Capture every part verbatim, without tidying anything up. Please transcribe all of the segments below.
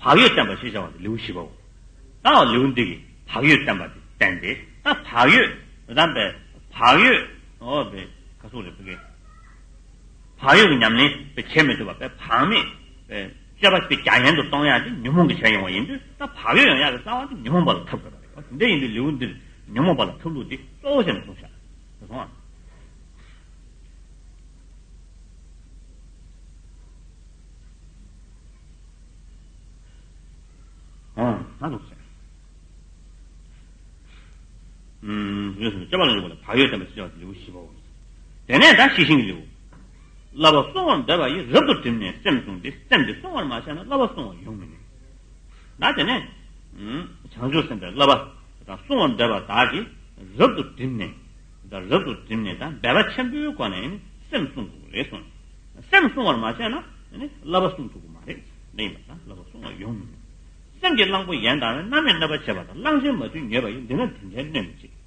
བག་ཡོད་བསྟན་པ་ཞེས་བྱ་བ་དེ་ལེའུ་བཞི་པའོ། ད་ལེའུ་འདི་གིས་བག་ཡོད་བསྟན་པ་དེ་བསྟན་ཏེ། ད་བག་ཡོད་རང་པའི་བག་ཡོད་འོ་པའི་ག་སོགས་རེད་པའི། བག་ཡོད་ཀྱི་ཉམས་ལེན་པའི་བྱེད་མི་ཐུབ་པ་པའི་བག་མེད་པའི་སྤྱོད་པ་དེ་རྒྱ་ཡན་དུ་གཏོང་ཡག་དེ་ཉོན་མོངས་ཀྱི་བྱས་ཡོང་བ་ཡིན་དུས། ད་བག་ཡོད་ཡོང་ཡག་གི་རྩ་བ་དེ་ཉོན་མོངས་པ་ལ་ཐུག་དགོས་པ་རེད། འདི་ཡིན་དུས་ལེའུ་འདིར་ཉོན་མོངས་པ་ལ་ཐུག་ལུགས་དེ་གཙོ་བོ་བྱས་ནས་གསུངས་བཞག་དེ་སོང་ཨ། ཨང་། ད་འདུག་ཟེར། ཨུམ། ཡོད་ཟེར་ན་སྤྱོད་པ་ལ་འཇུག་པ་ལ་བག་ཡོད་བསྟན་པ་ཞེས་བྱ་བ་ལེའུ་བཞི་པའོ། དེ་ནས་ད་ཤེས་བཞིན་གྱི་ལེའུ། བསླབ་པ་བསྲུང་བར་འདོད་པ་ཡིས་རབ་ཏུ་བསྒྲིམས་ནས་སེམས་བསྲུང་སྟེ། སེམས་འདི་བསྲུང་བར་མ་བྱས་ན་བསླབ་པ་བསྲུང་བར་ཡོང་མི་ནུས། ད་དེ་ནས། ཨུམ། བྱང་ཆུབ་སེམས་དཔའི་བསླབ་པ་དང་བསྲུང་བར་འདོད་པ་དག་གིས་རབ་ཏུ་བསྒྲིམས་ནས། ད་རབ་ཏུ་བསྒྲིམས་ནས་ད་འབད་པ་ཆེན་པོའི་སྒོ་ནས་སེམས་བསྲུང་དགོས་རེད་གསུངས། སེམས་བསྲུང་བར་མ་བྱས་ན་ནི་བསླབ་པ་བསྲུང་ཐུབ་ཀྱི་མ་རེད། འདི་ཡིན་པ་ད་བསླབ་པ་བསྲུང་བར་ཡོང་མི་ནུས། སེམས་ཀྱི་གླང་པོ་ཡན་དང་བས། སྣང་མེད་གནོད་པ་བྱེད་པ་དང་། གླང་ཆེན་མ་ཐུལ་ཉོས་པ་ཡིས། འདི་ན་དེ་འདྲའི་གནོད་མི་བྱེད།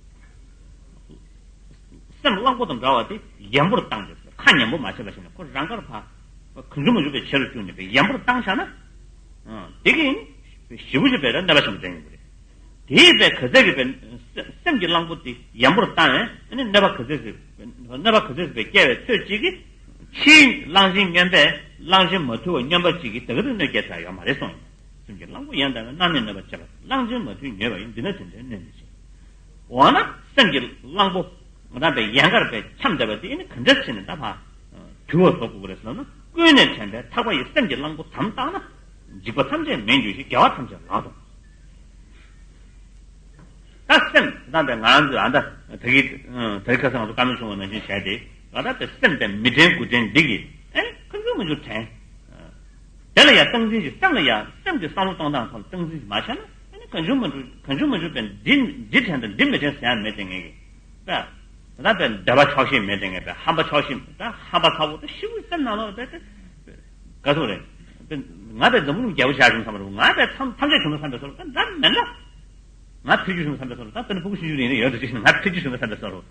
སེམས་གླང་པོ་དང་འདྲ་བ་དེ་ཡན་པོར་བཏང་སྟེ། ཁ་ཉན་པོ་མ་བྱེད་པ་ཞིག་ནས་ཁོ་རང་དགར་ཕར་གང་བྱུང་མང་བྱུང་པའི་ཆེ་རུ་བཅུག་ནས་པའི་ཡན་པོར་བཏང་བཞག་ན། ཨ། དེ་གིས་ཞེ་པོ་ཅིག་པའི་གནོད་པ་ཆེན་པོ་འདྲེན་ཡོང་གི་རེད། དེའི་པའི་ག་ཚད་ཀྱི་པའི་སེམས་ཀྱི་གླང་པོ་དེ་ཡན་པོར་བཏང་བས་ནི་གནོད་པ་ག་ཚད་ཟིག་གནོད་པ་ག་ཚད་ཟིག་པའི་སྐྱེ་བའི་ཚོད་ཅིག་གིས། ཕྱིའི་གླང་ཆེན་སྨྱོན་པས་གླང་ཆེན་མ་ཐུལ་བ་སྨྱོན་པ་ཅིག་གིས་དེ་ག་ཚོད་གནོད་སྐྱེལ་ཚར་ཡོད་མ་རེད་གསུངས་ཡོད། སེམས་ཀྱི་གླང་པོ་ཡན་དང་བས། སྣང་མེད་གནོད་པ་བྱེད་པ་དང་། གླང་ཆེན་མ་ཐུལ་ཉོས་པ་ཡིས། འདི་ན་དེ་འདྲའི་གནོད་མི་བྱེད། འོ་ན་སེམས་ཀྱི་གླང་པོ་ང་དང་པའི་ཡན་གར་པའི་འཁྱམས་བསྡད་པ་དེ་ནི་ག་འདྲ་བྱས་ནས་ད་ཕར་དུལ་བ་བཟོ་དགོས་ཀྱི་རེད་ཟེར་ན། ཀུན་ནས་དྲན་པས་ཐག་པ་ཡིས། སེམས་ཀྱི་གླང་པོ་དམ་བཏགས་ན། འཇིགས་པ་ཐམས་ཅད་མེད་འགྱུར་ཞིང་། དགེ་བ་ཐམས་ཅད་ལག་ཏུ། ད་སེམས་ད་ལྟ་ང་ཚོས་ཨ་ད་ད་གི་ད་གི་ཁ་སང་ང་ཚོ་བཀའ་མོལ་བྱུང་བ་ནང་བཞིན་བྱས་ཏེ། ང་ད་ལྟ་སེམས་དེ་མི་དྲན་དགུ་དྲན་འདི་གིས་ཨེ་ནི་གང་བྱུང་མང་བྱུང་དྲན། དེ་ལ་ཡང་སྟངས་འཛིན་གྱིས། སེམས་ལ་ཡང་སེམས་ཀྱི་བསམ་བློ་གཏོང་སྟངས་ཐོག་ལ་སྟངས་འཛིན་གྱིས་མ་བྱས་ན། ཨེ་ནི་གང་བྱུང་མང་བྱུང་གང་བྱུང་མང་བྱུང་པའི་འདི་འདི་དྲན་དང་འདི་མི་དྲན་ཟེར་ཡ་མེད་དེ་ངེས་ཀྱི། ད་ད་ལྟ་པའི་འདོད་པ་ཆོག་ཤེས་མེད་དེ་ངེས་པའི་ཧམ་པ་ཆོག་ཤེས། ད་ཧམ་པ་ཚ་པོ་ད་ཤི་བོའི་སེམས་ནང་ལོགས་ད་ད་ག་ཚོད་རེད། ད་ང་པའི་འཛམ་བུ་གླིང་རྒྱལ་པོ་བྱ་བྱུང་བསམ་པ་རེད། ང་པའི་ཐམས་ཐམས་ཅད་བྱུང་ན་བསམ་པའི་བཟོ་འདྲ་ད་འདྲ་མེད་འདྲ། ང་ཕེབས་རྒྱུ་བྱུང་བསམ་པའི་བཟོ་འདྲ། ད་དཔེར་ན་ཕྲུ་གུ་ཆུང་ཆུང་རེ་ཡིན་ན་ཡོད་དུ་ཅི་ཞིག་ང་ཕེབས་རྒྱུ་བྱུང་བསམ་པའི་བཟོ་འདྲ།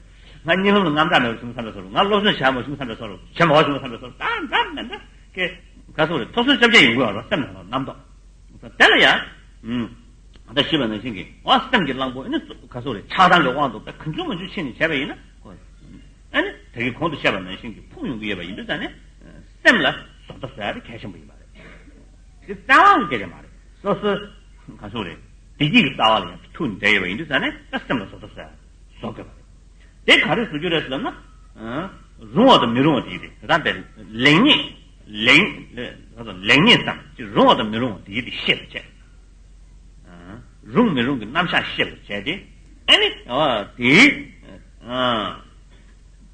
ང་གཉིད་ལམ་ལ་དངངས་སྐྲག་མེད་པ་བྱུང་བསམ་པའི་བཟོ་འདྲ། ང་སློབ་སྦྱོང་བྱ་མ་བྱུང་བསམ་པའི་བཟོ་འདྲ། བྱེད་མ་བྱུང་བསམ་པའི་བཟོ་འདྲ། ད་འདྲ་མེད་འདྲ་ཀྱེ་ག་ཚོད་རེད། ཐོབ་སོང་སྐྱབས་རྗེ་ཡོང་གི་བ་རོ་སེམས་ནང་ལ་རྣམ་རྟོག་དེ་ལ་ཡང་། ཨ་ད་ཤེས་པ་ནང་བཞིན་གྱི་འོ་སེམས་ཀྱི་གླང་པོ་ཨེ་ནི་ག་ཚོད་རེད། ཆགས་སྡང་གི་དབང་དུ་ད་གང་བྱུང་མང་བྱུང་ཕྱིན་ནས་བྱས་པ་ཡིན་ན། ཨེ་ནི་ད་གིན་གོང་དུ་བཤད་པ་ནང་བཞིན་གྱི་ཕུང་ཡོང་གི་ཡོད་པ་ཡིན་དུས་ཙང་ནས་སེམས་ལ་བཟོ་ལྟ་བཟོ་ཡ་དེ་གལ་ཆེན་པོ་ཡིན་པ་རེད། དེ་རྩ་བ་ལ་སྐད་ཆ་མ་རེད། སོ་སོའི་ག་ཚོད་རེད། བདེ་སྐྱིད་ཀྱི་རྩ་བ་ལ་ཡང་ཐུག་ནས་བསྡད་ཡོད་པ་ཡིན་དུས་ཙང་ནས་ད་སེམས་ལ་བཟོ་ལྟ་བཟོ་ཡ་བཟོ་དགོས་པ་རེད། དེ་ག་རེ་བཟོ་རྒྱུ་རེད་ཟེར་ན། ཨ། རུང་བ་དང་མི་རུང་བ་དེ་ཡིན་ཏེ། ད་ལྟ་ལེགས་ཉེས་ལེགས་ལེགས་ཉེས་སམ་ཅིག་རུང་བ་དང་མི་རུང་བ་དེ་ཡིན་ཏེ་ཤེས་པར་བྱས། ཨ། རུང་མི་རུང་གི་རྣམ་གཞག་ཤེས་པར་བྱས་ཏེ། ཨ་ནི་ཨ་དེ་ཨ་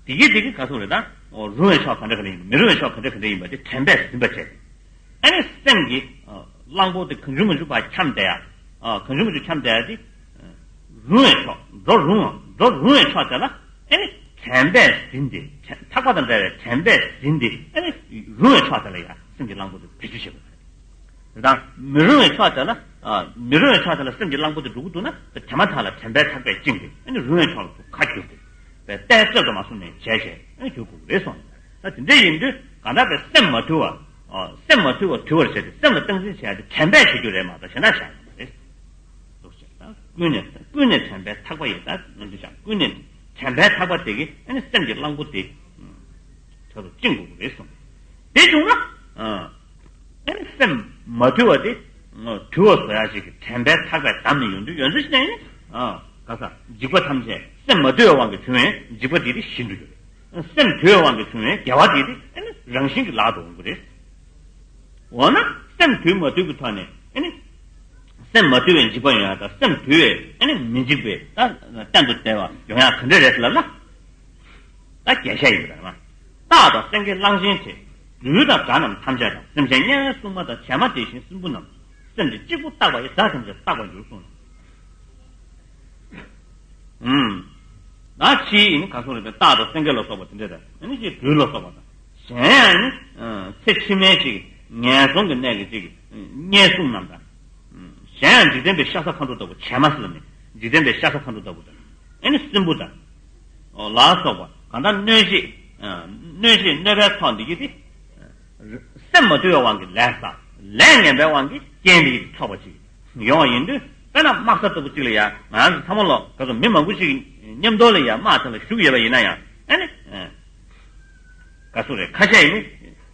དེ་གི་དེ་གི་ག་ཚོད་རེད། ད་རུང་བའི་ཕྱོགས་ག་འདྲ་ག་འདྲ་ཡིན་པ། མི་རུང་བའི་ཕྱོགས་ག་འདྲ་ག་འདྲ་ཡིན་པ་དེ་དྲན་པས་ཟིན་པར་བྱས་ཏེ། ཨ་ནི་སེམས་ཀྱི་ཨ་གླང་པོ་དེ་གང་བྱུང་མང་བྱུང་ཕར་འཁྱམས་བསྡད་ཡ། ཨ་གང་བྱུང་མང་བྱུང་འཁྱམས་བསྡད་ཡ་དེ། རུང་བའི་ཕྱོགས། འགྲོ་རུང་བ། འགྲོ་རུང་བའི་ཕྱོགས་དེ་ལ་ཨ་ནི་དྲན་པས་ཟིན་ཏེ། ཐག་པ་དང་འདྲ་བའི་དྲན་པས་ཟིན་ཏེ། ཨ་ནི་རུང་བའི་ཕྱོགས་དེ་ལ་ཡ་སེམས་ཀྱི་གླང་པོ་དེ་བེད་སྤྱོད་བྱེད་དགོས་པ་རེད། དེ་དང་མི་རུང་བའི་ཕྱོགས་དེ་ལ། ཨ་མི་རུང་བའི་ཕྱོགས་དེ་ལ་སེམས་ཀྱི་གླང་པོ་དེ་འགྲོ་གི་འདུག་ན། དེ་དེ་མ་ཐག་ལ་དྲན་པས་ཐག་པས་བཅིངས་ཏེ། ཨ་ནི་རུང་བའི་ཕྱོགས་ལ་ཁ་བསྒྱུར་ཏེ། བས་ཏའི་རྩོད་པ་མ་གསུངས་ནས་བྱས་བྱས་ཨེ་གྱུར་དགོས་རེད་གསུངས། ད་དེ་འདྲ་ཡིན་དུས་གང་ལྟར་བས་སེམས་མ་དུལ་བ། ཨ་སེམས་མ་དུལ་བ་དུལ་བར་བྱས་ཏེ་སེམས་ལ་སྟངས་འཛིན་བྱས་ཏེ་དྲན་པས་བྱེད་རྒྱུ་རེད་མ་གཏོགས་གཞན་དག་བྱ་ཡོད་མ་རེད། ལོག་བྱས་ད་ཀུན་ནས་ཀུན་ནས་དྲན་པས་ཐག་པ་ཡིས། ད་ནམ་དུས་ཀྱང་ཀུན་ནས་དྲན་པས་ཐག་པ་དེ་གིས་ཨ་ནི་སེམས་ཀྱི་གླང་པོ་དེ་ཐོག་ཏུ་བཅིངས་དགོས་ཀྱི་རེད་གསུངས། དེ་བྱུང་ན། ཨ། ཨེ་སེམས་མ་དུལ་བ་དེ། དུལ་བ་བཟོ་ཡ་ཞིག་གི་དྲན་པས་ཐག་པས་བསྡམས་ནས་ཡོང་དུས་ཡོང་དུས་ཤི་ནས་ནི། ཨ་ག་ས་འཇིགས་པ་ཐམས་ཅད་སེམས་མ་དུལ་བའི་དབང་གིས་བྱུང་བའི་འཇིགས་པ་དེ་དེ་ཞི་འགྲོ་རྒྱུ་རེད། སེམས་དུལ་བའི་དབང་གིས་བྱུང་བའི་དགེ་བ་དེ་དེ་ཨེ་ནི་རང་བཞིན་གྱིས་ལག་ཏུ་འོང་གི་རེད། འོ་ན་སེམས་དུལ་མ་དུལ་གྱི་ཐོག་ནས་ཨེ་ནི། སེམས་མ་དུལ་བའི་འཇིགས་པ་ཡོང་ཡ་དང་སེམས་དུལ་བའི་ཨེ་ནི་མི་འཇིགས་པའི་ད་གཏན་དུ་བདེ་བ་ཡོང་ཡ་ག་འདྲ་རེད་ཟེར་ལབ་ན། ད་རྒྱས་བཤད་ཡིན་པ་རེད་མ། སྟག་དང་སེང་གེ་གླང་ཆེན་དེ། སྦྲུལ་དང་དགྲ་རྣམས་ཐམས་ཅད་དང་། སེམས་ཅན་དམྱལ་བའི་སྲུང་མ་དང་། བྱད་མ་དེ་བཞིན་སྲིན་བུ་རྣམས། སེམས་ཅན་གཅིག་པུ་བརྟགས་པ་ཡིས། དགྲ་ཐམས་ཅད་བརྟག་པར་འགྱུར་གསུངས། ཨུམ། ད་ཕྱིའི་ཡིན་ག་སོང་རེད་པས། སྟག་དང་སེང་གེ་ལ་སོགས་པ་དེ་འདྲ་དང་། ཨ་ནི་ཅིག་སྦྲུལ་ལ་སོགས་པ་དང་། གཞན་ཡང་ནི་ཚེ་ཕྱི་མའི་ཅིག་ངན་སོང་གི་གནས་ཀྱི་ཅིག་དམྱལ་སྲུང་རྣམས་དང་། གཞན་ཡང་འཇིག་རྟེན་པའི་ཤ་ཟ་མཁའ་འགྲོ་ལྟ་བུ། བྱད་མ་ཟེར་ནས་འཇིག་རྟེན་པའི་ཤ་ཟ་མཁའ་འགྲོ་ལྟ་བུ་དང་། ཨ་ནི་སྲིན་བུ་དང་། ལ་སོགས་པ་གང་ལྟར་གནོད་བྱེད། གནོད་བྱེད་གནོད་པའི་ཚོགས་འདི་གིས་ཏེ། སེམས་མ་དུལ་བའི་དབང་གིས་ལས་བསགས། ལས་ངན་པའི་དབང་གིས་རྐྱེན་དེ་ཚོགས་པ་ཅིག་ཡོང་བ་ཡིན་དུས། དཔེར་ན་དམག་ས་ལྟ་བུ་གཅིག་ལ་ཡ་ང་རང་ཚོ་ཚང་མ་ལོ་ག་ཚོད་མི་མང་པོ་ཞིག་མཉམ་དུ་ལ་ཡ་དམག་དེ་ལ་ཞུགས་ཡོད་པ་ཡིན་ན་ཡང་། ཨ་ནི། ག་ཚོད་རེད། ཁ་ཤས་ཡིན་ནི་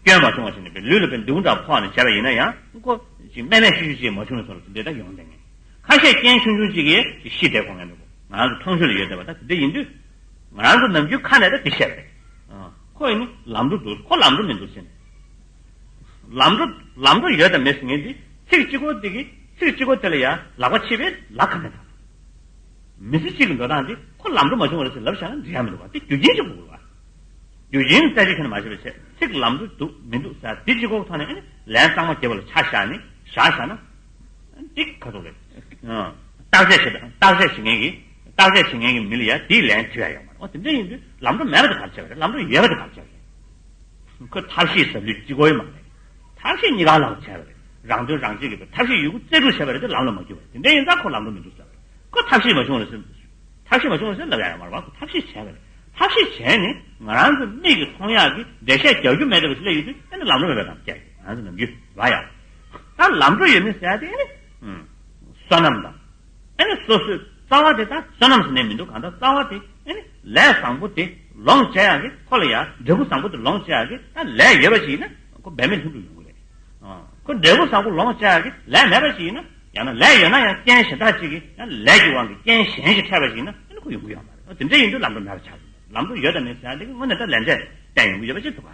སྐྱོན་མ་བྱུང་བ་ཞིག་ནས་པའི་ལུས་ལ་པའི་མདུང་འདྲ་ཕོག་ནས་བྱས་པ་ཡིན་ན་ཡང་ཁོ་ཅིག་སྨད་སྨད་ཤུ་ཤུ་ཅིག་མ་བྱུང་བའི་བཟོ་འདྲ་དེ་འདྲ་ཡོང་བསྡད་ངེས། ཁ་ཤས་རྐྱེན་ཆུང་ཆུང་ཅིག་གིས་ཤི་བསྡད་ཁོ་ངན་འདུག་ང་རང་ཚོ་མཐོང་ཆོས་ལ་ཡོད་བསྡད་པ་ད་དེ་འདྲ་ཡིན་དུས། ང་རང་ཚོ་ནམ་རྒྱུན་ཁ་ནས་ད་དེ་བཤད་པ་རེད། ཨ། ཁོ་ཡིན་ནི་ལམ་འགྲོ་འདུག་ཁོ་ལམ་འགྲོ་མི་འདུག་ཟེར་ནས། ལམ་འགྲོ་ལམ་འགྲོ་ཡོད་དང་མེད་ཟེར་མཁན་དེ་ཚིག་གཅིག་པོ་དེ་གི་ཚིག་གཅིག་པོ་དེ་ལ་ཡང་ལག་པ་ཕྱིས་པས་ལག་ཁ་མེད་དང་། མི་ཚེ་གཅིག་གི་འགྲོ་སྟངས་དེ་ཁོ་ལམ་འགྲོ་མ་བྱུང་བ་རེད་ཟེར་ལབ་བཞག་ན་འགྲིག་ཡ་མི་འདུག་བ། དེ་རྒྱུ་རྐྱེན་གཅིག་དགོས་དགོས་བ། རྒྱུ་རྐྱེན་རྩད་གཅོད་ཁྱོན་ནས་མ་བྱས་པའི་ཆེད་ཚིག་ལམ་འགྲོ་འདུག་མི་འདུག་ཟེར་དེ་གཅིག་པོ་ཐོག་ནས་ཨ་ནི་ལན་གཙང་མ་རྒྱབ་པ་ལ་ཆ་བཞག་ནས་བཞག་བཞག་ན། འདི་ག་ཚོད་རེད། ཨ། བརྟག་དཔྱད་བྱེད་པ་བརྟག་དཔྱད་བྱེད་མཁན་གྱི་བརྟག་དཔྱད་བྱེད་མཁན་གྱི་མི་ལ་ཡ་དེའི་ལན་དྲི་ཡ་ཡོད་མ་རེད། འོ་དེ་འདྲ་ཡིན་དུས་ལམ་འགྲོ་མེད་པ་དེ་ག་རེ་བྱས་པ་རེད། ལམ་འགྲོ་ཡོད་པ་དེ་ག་རེ་བྱས་པ་རེད། ཁོས་ཐབས་ཤེས་ཟབ་ལུས་གཅིག་པོ་ཡོད་མ་རེད། ཐབས་ཤེས་གཉིས་ཀ་ལ་བྱས་པ་རེད། རང་དོན་རང་གཅེས་ཀྱི་ཐབས་ཤེས་ཡོད་རྒུ་རྩལ་སྤྲུགས་བྱས་པ་རེད་དེ་ལམ་ལ་མ་འགྱུར་བ་རེད། དེ་འདྲ་ཡིན་ཙང་ཁོ་ལམ་འགྲོ་མི་འདུག་ཟེར་བ་རེད། ཁོ་ཐབས་ཤེས་མ་བྱུང་རེད་ཟེར། ཐབས་ཤེས་མ་བྱུང་རེད་ཟེར་ལབ་ཡ་ཡོད་མ་རེད་བ། ཁོ་ཐབས་ཤེས་བྱས་པ་རེད། ཐབས་ཤེས་བྱས་ནས་ང་རང་ཚོ་མིག་གིས་མཐོང་ཡག་གི་འགྲེལ་བཤད་རྒྱག་རྒྱུ་མེད་པ་ཞིག་སླེབས་ཡོད་དུས་ཨ་ནི་ལམ་འགྲོ་མེད་པ་དང་བཅས་ང་ཚོ་ནམ་རྒྱུན་རེད་བ་ཡ། ད་ལམ་འགྲོ་ཡོད་མེད་ཟེར་ཡ་དེ་ཨ་ནི། ཨུམ། བསོད་ནམས་དང་། ཨ་ནི་སོ་སོའི་རྩ་བ་དེ་ད་བསོད་ནམས་ཟེར་ནས་མི་འདུག་གང་ལྟར་རྩ་བ་དེ་ཨ་ནི་ལས་བཟང་པོ་དེ་ལོངས་སྤྱད་ཡག་གི་ཁོ་ལ་ཡ་འབྲས་བུ་བཟང་པོ་དེ་ལོངས་སྤྱད་ཡག་གི་ད་ལས་ཡོད་པ་ཞིག་ཡིན་ན་ཁོ་འབད་མེད་ལྷུན་གྲུབ་ཡོང་གི་རེད། ཨ། ཁོ་འབྲས་བུ་བཟང་པོ་ལོངས་སྤྱད་ཡག་གི་ལས་མེད་པ་ཞིག་ཡིན་ན་ཡང་ན་ལས་ཡོད་ན་ཡང་རྐྱེན་གཞན་དག་ཅིག་གིས་ཡང་ལས་ཀྱི་དབང་གིས་རྐྱེན་གཞན་ཞིག་འཕྲད་པ་ཞིག་ཡིན་ན་ཨ་ནི་ཁོ་ཡོང་གི་ཡོད་མ་རེད། དེ་འདྲ་ཡིན་དུས་ལམ་འགྲོ་མེད་པ་ཆགས་ཀྱི་རེད། ལམ་འགྲོ་ཡོད་དང་མེད་ཟེར་ཡག་དེ་གི་དངོས་གནས་ད་ལན་ཆ་བསྟན་ཡོང་གི་ཡོད་པ་ཅིག་འདུག་ག་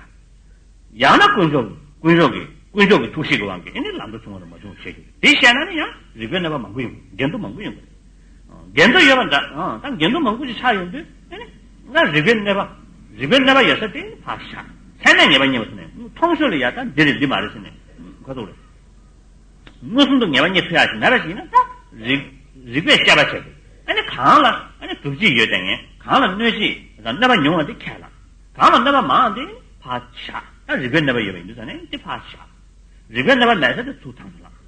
ཡང་ན་དཀོན་མཆོག་དཀོན་མཆོག་གི་དཀོན་མཆོག་གི་ཐུགས་བཞེད་ཀྱི་དབང་གིས་ཨེ་ནི་ལམ་འགྲོ་བྱུང་བ་དང་མ་བྱུང་བ་བཤད་རྒྱུ་རེད། དེ་བཤད་ན་ནི་ཡང་རིགས་པའི་གནོད་པ་མང་པོ་ཡོང་གི་འགལ་འདུ་མང་པོ་ཡོང་གི་རེད། འགལ་འདུ་ཡོད་པ་འདྲ། ཨང་། ད་འགལ་འདུ་མང་པོ་ཞིག་ཆགས་ཡོང་དུས་ཨེ་ནི་ང་རིགས་པའི་གནོད་པ་རིགས་པའི་གནོད་པ་ཡོད་ས་དེ་ཕར་བཞག་ཚད་མས་ངེས་པ་རྙེད་པ་ཟེར་ནས་མཐོང་ཆོས་ལ་ཡ་ད་འདི་རེད་འདི་མ་རེད་ཟེར་ནས་ག་ཚོད་རེད། མངོན་སུམ་དུ་ངེས་པ་རྙེད་ཐུབ་ཡག་ཞིག་མེད་པ་ཞིག་ཡིན་ན་ད་རིགས་རིགས་པས་དཔྱད་པ་བྱས་ཏེ་ཨ་ནི་གང་ལ་ཨ་ནི་སྒྲུབ་བྱེད་ཡོད་དེ་ངེས་གང་ལ་གནོད་བྱེད་དང་གནོད་པ་མྱོང་བ་དེ་ཁས་བླངས། གང་ལ་གནོད་པ་མང་དེ་ཕར་བཞག་ད་རིགས་པའི་གནོད་པ་ཡོད་པ་ཡིན་དུས་ཙང་ནས་དེ་ཕར་བཞག་རིགས་པའི་གནོད་པ་མེད་ས་དེ་ཚུར་དང་དུ་བླངས།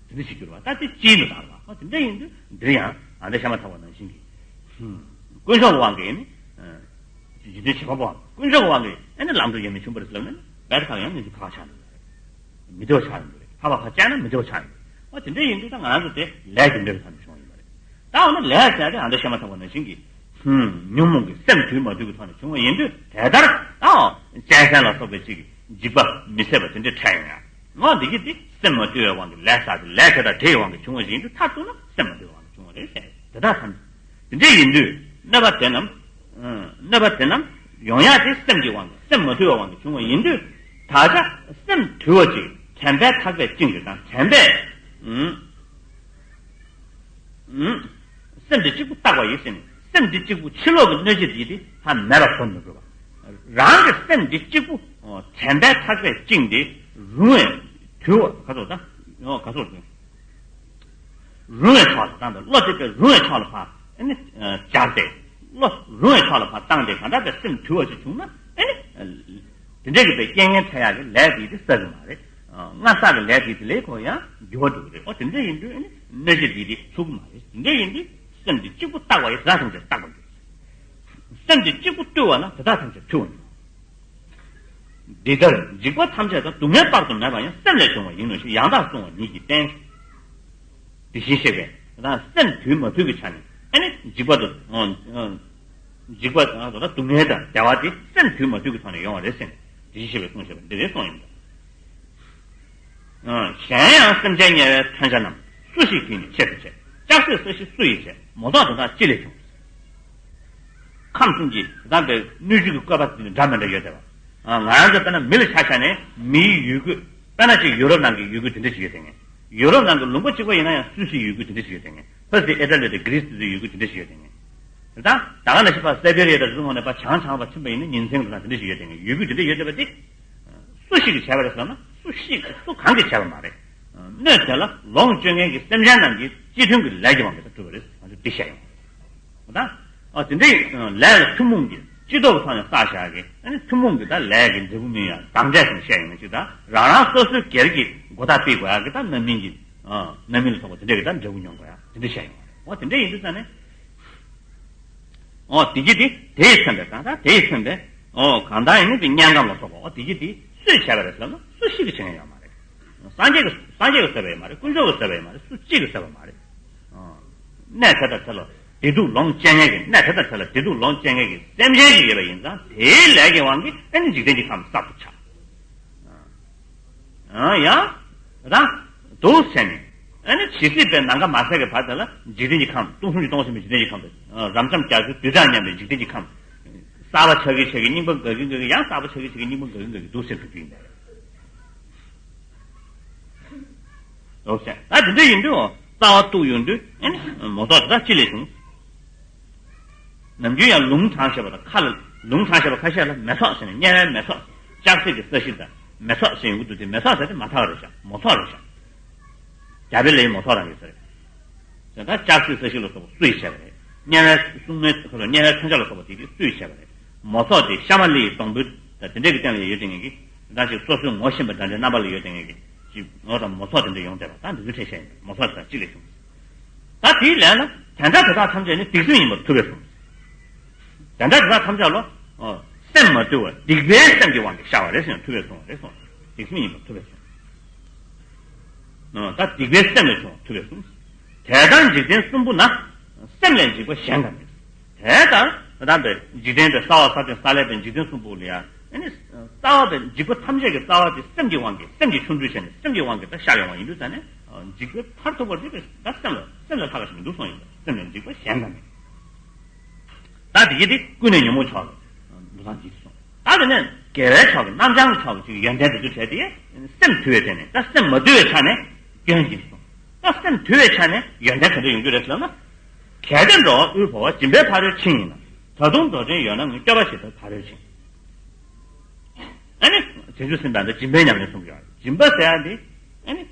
དེ་འདྲ་ཞིག་གྱུར་བ་ད་དེ་སྤྱིའི་ནང་དང་བ་དེ་འདྲ་ཡིན་དུས་འདིར་ཡང་ཨ་འདྲ་བཤད་མ་ཐག་པ་ནང་བཞིན་གྱི་དཀོན་མཆོག་གི་དབང་གིས་ནི་འཇིག་རྟེན་བྱེད་པ་པོའམ་དཀོན་མཆོག་གི་དབང་གིས་ཨ་ནི་ལམ་འགྲོ་ཡོད་མེད་ཆུང་པར་ལབ་ན་ནི་བས་ཁག་ཡང་ནི་འཇིག་ཁག་ཆགས་ནི་མི་བདེ་བ་ཆགས་ཡོང་གི་རེད། ཧ་བ་ཁ་བཅད་ན་མི་བདེ་བ་ཆགས་ཡོང་གི་རེད། ཨོ་དེ་འདྲ་ཡིན་དུས་ད་ང་རང་ཚོ་དེ་ལས་ཀྱི་འབྲས་བུ་ཐམས་ཅད་བྱུང་བ་ཡིན་པ་རེད། ད་འོ་ན་ལས་ཟེར་དེ་ཨ་འདྲ་བཤད་མ་ཐག་པ་ནང་བཞིན་གྱི་ཉོན་མོངས་ཀྱི་སེམས་དུལ་མ་དུལ་གྱི་ཐོག་ནས་བྱུང་བ་ཡིན་དུས་དེ་ལྟར་ད་ཨོ་གཅན་གཟན་ལ་སོགས་པའི་ཅིག་འཇིགས་པ་མི་བཟད་པ་དེ་འདྲ་འཕྲད་ཡོང་ཡ། འོ་འདི་གི་དེ་སེམས་མ་དུལ་བའི་དབང་གིས་ལས་བསགས་ཏེ་ལས་དེ་དང་འབྲེལ་བའི་དབང་གིས་བྱུང་བ་ཡིན་དུས་མཐར་གཏུགས་ན་སེམས་མ་དུལ་བའི་དབང་གིས་བྱུང་བ་རེད་ཟེར་དེ་ལྟར་ཐམས་ཅད། དེ་འདྲ་ཡིན་དུས་གནོད་པ་དེ་རྣམས། གནོད་པ་དེ་རྣམས་ཡོང་ཡག་དེ་སེམས་ཀྱི་དབང་གིས་སེམས་མ་དུལ་བའི་དབང་གིས་བྱུང་བ་ཡིན་དུས། ད་ཆ་སེམས་དུལ་བ་ཅིག་དྲན་པས་ཐག་པས་བཅིངས་ཏེ་དང་དྲན་པས། སེམས་དེ་གཅིག་པུ་བརྟགས་པ་ཡིན་ཟེར་ནས་སེམས་དེ་གཅིག་པུ་ཕྱི་ལོགས་ཀྱི་གནོད་བྱེད་དེ་དེ་ཧ་མེད་པར་བཟོ་མི་དགོས་པ། རང་གི་སེམས་དེ་གཅིག་པུ་དྲན་པས་ཐག་པས་བཅིངས་ཏེ་རུང་བའི་དུལ་བ་ག་ཚོད་དང་ག་ཚོད་དང་། རུང་བའི་ཕྱོགས་ལ་བཏང་སྟེ་བློ་དེ་དཔེ་རུང་བའི་ཕྱོགས་ལ་ཕར་ཨ་ནི་སྦྱར་ཏེ་བློ་རུང་བའི་ཕྱོགས་ལ་ཕར་བཏང་སྟེ་གང་ལྟར་དཔེ་སེམས་དུལ་བ་ཞིག་བྱུང་ན་ཨ་ནི་དེ་འདྲ་གི་དཔེ་རྐྱེན་ངན་འཕྲད་ཡག་གི་ལས་དེ་དེ་བསགས་ཀྱི་མ་རེད། སྔར་བསགས་ཀྱི་ལས་དེ་དེ་ལས་ཁོ་ཡང་འགྱུར་བ་འགྲོ་གི་རེད། ཨོ་དེ་འདྲ་ཡིན་དུས་ཨ་ནི་གནོད་བྱེད་དེ་དེ་ཚུགས་ཀྱི་མ་རེད། དེ་འདྲ་ཡིན་དུས་སེམས་དེ་གཅིག་པུ་བརྟགས་པ་ཡིས་དེ་དག་ཐམས་ཅད་བརྟགས་པར་འགྱུར། སེམས་དེ་གཅིག་པུ་བཏུལ་བ་ན་དེ་དག་ཐམས་ཅད་ཐུལ་བར་འགྱུར། འདི་ལྟར་འཇིགས་པ་ཐམས་ཅད་དང་སྡུག་བསྔལ་དཔག་ཏུ་མེད་པ་ཡང་སེམས་ལས་བྱུང་བ་ཡིན་ནོ་ཞེས་ཡང་དག་གསུང་བ་ཉིད་ཀྱིས་བསྟན། དེ་བཞིན་གཤེགས་པས་ད་སེམས་དུལ་མ་ཐུལ་གྱི་ཆ་ནས་ཨ་ནི་འཇིགས་པ་དང་འཇིགས་པ་དང་སྡུག་བསྔལ་དང་བདེ་བ་དེ་སེམས་དུལ་མ་ཐུལ་གྱི་ཐོག་ནས་ཡོང་བ་རེད་ཟེར་ནས་དེ་བཞིན་གཤེགས་པས་གསུངས་ཞེས་པ་འདི་རེད་གསུངས་ཡིན། གཞན་ཡང་སེམས་ཅན་དམྱལ་བའི་མཐུན་ཆ་རྣམས་སུ་ཞིག་གིས་ནི་ཆེད་དུ་བྱས། ལྕགས་སྲེག་ས་གཞི་སུ་ཡིས་བྱས། མོ་ཏོག་དེ་དག་ཅི་ལས་བྱུང་། ཁམས་གསུམ་གྱི་དེ་དག་པའི་སྣོད་བཅུད་ཀྱི་བཀོད་པ་དེ་འདྲ་མི་འདྲ་ཡོད་དེ་བ། ང་རང་ཚོ་དཔེར་ན་མི་ལ་ཆ་བཞག་ནས་མིའི་ཡུལ་སྐོར་དཔེར་ན་ཅིག་ཡུ་རོབ་ནང་གི་ཡུལ་སྐོར་དེ་འདྲ་ཞིག་ཡོད་དེ་ངས་ཡུ་རོབ་ནང་གི་ལུང་པ་གཅིག་པ་ཡིན་ན་ཡང་སུད་སིའི་ཡུལ་སྐོར་དེ་འདྲ་ཞིག་ཡོད་དེ་ངས་ཕ་སི་ཨི་ཊ་ལི་དང་གྷི་རི་སི་དེ་ཚོའི་ཡུལ་སྐོར་དེ་འདྲ་ཞིག་ཡོད་དེ་ངས། ད་ད་ག་ནང་བཞིན་པ་སེ་བེ་རི་ཡ་དང་རི་མོ་ནས་པ་བྱང་བྱང་བ་ཕྱིན་པ་ཡིན་ན་ཉིན་མཚན་དང་དེ་འདྲ་ཞིག་ཡོད་དེ་ངས་ཡུལ་སྐོར་དེ་འདྲ་ཡོད་དེ་བ་དེ། སུ་ཞིག་གིས་བྱས་པ་རེད་ཟེར་ན་སུ་ཞིག་སུ་གང་གིས་བྱས་པ་མ་རེད། སྣོད་དེ་ལ་ལོངས་སྤྱོད་མཁན་གྱི་སེམས་ཅན་རྣམས་ཀྱི་སྤྱི་མཐུན་གྱི་ལས་ཀྱི་དབང་གིས་གྲུབ་པ་རེད་ང་ཚོས་འདི་བཤད་ཡོང་། ད་ཨ་དེ་འདྲའི་ལས་ལ་ཐུན་མོང་གི་སྤྱི་ལྡོག་གི་ཐོག་ནས་བསགས་བཞག་གི་ཨ་ནི་ཐུན་མོང་གི་ད་ལས་ཀྱི་འབྲས་བུ་སྨིན་ཡང་དང་འབྲས་སུ་བཤད་ཡོང་ན་ཅིག་ད་རང་རང་སོ་སོའི་སྒེར་གྱི་སྒོ་ཐག་ཕིག་དགོས་ཡག་གི་ད་རྣམ་སྨིན་གྱི་རྣམ་སྨིན་ལ་སོགས་པ་དེ་འདྲ་གི་ད་འབྲས་བུ་མྱོང་དགོས་ཡག་དེ་འདྲ་བཤད་ཡོང་བ་དེ་འདྲ་ཡིན་དུས་ཙང་ནས། ཨོ་དེ་གི་དེ་དེས་མཚོན་པའི་གང་ལྟར་དེས་མཚོན་པའི་ཨོ་གང་ལྟར་ཡིན་ནི་དེ་དམྱལ་ཁམས་ལ་སོགས་པ་ཨོ་དེ་གི་དེ་སུས་བྱས་པ་རེད་ཟེར་ན་སུ་ཞིག་གིས་བྱེད་མཁན་ཡོད་མ་རེད། སངས་རྒྱས་ཀྱི་སངས་རྒྱས་ཀྱིས་བཟོས་པ་ཡང་མ་རེད། དཀོན་མཆོག་གིས་བཟོས་པ་ཡང་མ་རེད། སུ་གཅིག་གིས་བཟོས་པ་མ་རེད། ཨ། གནས་དེ་དང་དེ་ལ་བདེ་སྡུག་ལོངས་སྤྱད་མཁན་གྱི། གནས་དེ་དང་དེ་ལ་བདེ་སྡུག་ལོངས་སྤྱད་མཁན་གྱི་སེམས་ཅན་ཞིག་ཡོད་པ་ཡིན་ཙང་། དེའི་ལས་ཀྱི་དབང་གིས་ཨ་ནི་འཇིག་རྟེན་གྱི་ཁམས་གསར་དུ་ཆགས། ཨ། ཡང་རང་འདུག་ཟེར་ནས། ཨ་ནི་ཇི་སྲིད་པའི་ནམ་མཁའ་མ་ཟད་ཀྱི་བར་དེ་ལ་འཇིག་རྟེན་གྱི་ཁམས། སྟོང་གསུམ་གྱི་སྟོང་གསུམ་པའི་འཇིག་རྟེན་གྱི་ཁམས་དེ། རབ་འབྱམས་རྒྱ་མཚོའི་རྡུལ་གྲངས་མཉམ་པའི་འཇིག་རྟེན་གྱི་ཁམས། གསར་པ་ཆགས་ཀྱིན་ཆགས་ཀྱིན་རྙིང་པ་འགག་གིན་འགག་གིན། ཡང་གསར་པ་ཆགས་ཀྱིན་ཆགས་ཀྱིན་རྙིང་པ་འགག་གིན་འགག་གིན་འདུག་ཟེར་དུ་བརྒྱུད་ནས། འོ་ཟེར། ད་དེ་འདྲ་ཡིན་དུས། རྩ་བ་གཏུགས་ཡོང་དུས་ཨ་ནི་མོ་ཚོགས་དེ་དག་ཅི་ལས་བྱུང་། ནམ་རྒྱུན་ཡང་ལུང་དྲངས་བཞག་པ་དང་། ཁ་ལ་ལུང་དྲངས་བཞག་པ་ཁ་ཤས་ལ་མེ་ཚོགས་ཟེར་ནས། དམྱལ་བའི་མེ་ཚོགས། ལྕགས་སྲེག་གི་ས་གཞི་དང་མེ་ཚོགས་ཟེར་ཡོང་གི་འདུག་སྟེ། མེ་ཚོགས་ཟེར་དེ་མ་དག་རེད་ཤག་མོ་ཚོགས་རེད་ཤག་རྒྱ་བལ་ལའི་མོ་ཚོགས་རང་ཡོད་ས་རེད། ད་ལྕགས་སྲེག་ས་གཞི་ལ་སོགས་པ་སུ་ཡིས་བྱས་པ་རེད། དམྱལ་བའི་སྲུང་མའི་ཁ་ལ། དམྱལ་བའི་མཚོན་ཆ་ལ་སོགས་པ་དེ་དེ་སུ་ཡིས་བྱས་པ་རེད། མོ་ཚོགས་དེ་ཤ་མ་ལི་ཡི་སྡོང་པོའི་ད་དེ་འདྲ་གི་སྟེང་ལ་ཡོད་དེ་ངེས་ཀྱི། ད་ཅིག་སོ་སོའི་ངོ་ཤེས་པ་འདྲ་འདྲའི་རྣམ་པ་ལ་ཡོད་དེ་ངེས་ཀྱི། ཅིག་ངོ་དང་མོ་ཚོགས་དེ་འདྲ་ཡོང་བསྡད་པ། ད་འདི་ཚོ་ཁྲིད་བཤད་ཡིན། མོ་ཚོགས་དེ་དག་ཅི་ལས་བྱུང་། ད་དེའི་ལན་ལ། དེ་འདྲ་དེ་དག་ཐམས་ཅད་ནི་སྡིག་སེམས་ཡིན་པར་ཐུབ་པས་གསུངས། དེ་འདྲ་དེ་དག་ཐམས་ཅད་ལ། ཨོ། སེམས་མ་དུལ་བ་སྡིག་པའི་སེམས་ཀྱི་དབང་གིས་ཤར་བ་རེད་ཟེར་ན་ཐུབ་པས་གསུངས་པ་རེད་གསུངས། སྡིག་སེམས་ཡིན་པར་ཐུབ་པས་གསུངས། ཨོ། ད་སྡིག་པའི་སེམས་ལས་བྱུང་བ་ཐུབ་པས་གསུངས། དེ་ལྟར་འཇིག་རྟེན་གསུམ་པོ་ན། སེམས་ལས་འཇིག་པ་གཞན་དང་མེད། དེ་ལྟར་ད་ལྟ་འཇིག་རྟེན་པའི་རྩ་བ་ས་སྟེང་ས་ལས་པའི་འཇིག་རྟེན་གསུམ་པོ་ལ་ཡང་། ཨ་ནི་རྩ་བ་པའི་འཇིག་པ་ཐམས་ཅད་ཀྱི་རྩ་བ་དེ་སེམས་ཀྱི་དབང་གིས། སེམས་ཀྱིས་ཆོ་འཕྲུལ་བྱས་ནས་སེམས་ཀྱི་དབང་གིས་ད་ཤར་ཡོང་བ་ཡིན་དུས་ཙང་ནས། འཇིག་པའི་མཐར་ཐུག་པ་དེ་ད་སེམས་ལ། སེམས་ལས་ལྷག་པ་ཞིག་མི་འདུག་གསུངས་ཡིན་པས། སེམས་ལས་འཇིག་པ་གཞན་དང་མེད། ད་དེ་གི་དེ་ཀུན་ནས་ཉོན་མོངས་མཆོག་ལ་འདུག་སྟངས་ཅིག་གསུངས། ད་དེ་ནས་དགེ་བའི་ཕྱོགས་ཀྱི། རྣམ་བྱང་གི་ཕྱོགས་ཀྱི་ཅིག་ཡོན་ཏན་དེ་ཚོ་བྱས་ཏེ་སེམས་དུལ་བའི་སྟེང་ནས། ད་སེམས་མ་དུལ་བའི་ཆ་ནས་སྐྱོན་ཅིག་གསུངས། ད་སེམས་དུལ་བའི་ཆ་ནས་ཡོན་ཏན་ག་འདྲ་ཡོང་རྒྱུ་རེད་ཟེར་ན། གལ་ཏེ་འགྲོ་བ་དབུལ་བོར་བ། སྦྱིན་པའི་ཕ་རོལ་ཕྱིན་ཡིན་ན། ད་དུང་འགྲོ་དོན་ཡོད་ན་ངས། སྐྱོབ་པ་ཞི་བདག་ཕ་རོལ་ཕྱིན། ཨ་ནི་བྱང་ཆུབ་སེམས་དཔའ་འདི་སྦྱིན་པའི་ཉམས་ལེན་གསུངས་ཀྱི་ཡོད་རེད། སྦྱིན་པ་ཟེར་ཡ་འདི་ཨ་ནི་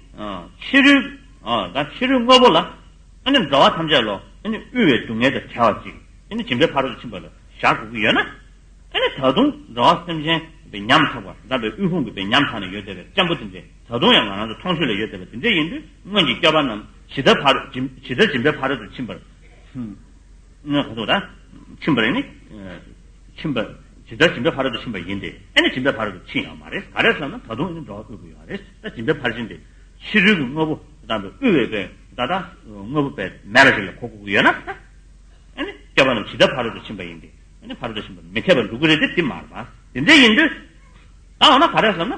ཕྱི་རོལ། ཨ། ད་ཕྱི་རོལ་དངོས་པོ་ལ། ཨ་ནི་འགྲོ་བ་ཐམས་ཅད་ལ་ཨ་ནི་དབུལ་བའི་སྡུག་བསྔལ་དང་བྲལ་བ་ཅིག་ཨ་ནི་སྦྱིན་པའི་ཕ་རོལ་ཏུ་ཕྱིན་པ་ལ་བཞག་དགོས་ཀྱི་ཡོད་ན། ཨ་ནི་ད་དུང་འགྲོ་བ་སེམས་ཅན་པའི་ཉམ་ཐག་པ། ད་པའི་དབུལ་ཕོངས་ཀྱི་པའི་ཉམ་ཐག་ནས་ཡོད་བསྡད་པའི་གཅམ་པོ་དེ་འདྲས། ད་དུང་ཡང་ང་རང་ཚོ་མཐོང་ཆོས་ལ་ཡོད་བསྡད་པ་དེ་འདྲས་ཡིན་དུས། སྔོན་གྱི་སྐྱོབ་པ་རྣམས་ཇི་ལྟར་ཕ་རོལ། ཇི་ཇི་ལྟར་སྦྱིན་པའི་ཕ་རོལ་ཏུ་ཕྱིན་པར། ཧུམ། ང་ག་ཚོད་ད། ཕྱིན་པར་ནི། ཕྱིན་པ། ཇི་ལྟར་སྦྱིན་པའི་ཕ་རོལ་ཏུ་ཕྱིན་པ་ཡིན་ཏེ། ཨ་ནི་སྦྱིན་པའི་ཕ་རོལ་ཏུ་ཕྱིན་ཡོད་མ་རེད། ག་རེ་ཟེར་ན་ད་དུང་ཨ་ནི་འགྲོ་བ་དབུལ་པོ་ཡོད་རེད། ད་སྦྱིན་པའི་ཕར་ཕྱིན་དེ་ཕྱི་རོལ་གྱི་དངོས་པོ་དང་དབུལ་བའི་དཔེ་ད་ལྟ་དངོས་པོ་དཔེ་མེད་པ་ཞིག་ལ་གོ་དགོས་ཀྱི་ཡོད་ན། ཨ་ནི་སྐྱོབ་པ་རྣམས་ཇི་ལྟར་ཕ་རོལ་ཏུ་ཕྱིན་པ་ཡིན་ཏེ། ཨ་ནི་ཕ་རོལ་ཏུ་ཕྱིན་པ་མི་འཐད་པར་འགྲོ་གི་རེད་དེ། དེ་མ་རེད་པ། དེ་འདྲ་ཡིན་དུས། ད་འོ་ན་ག་རེ་ཟེར་ན།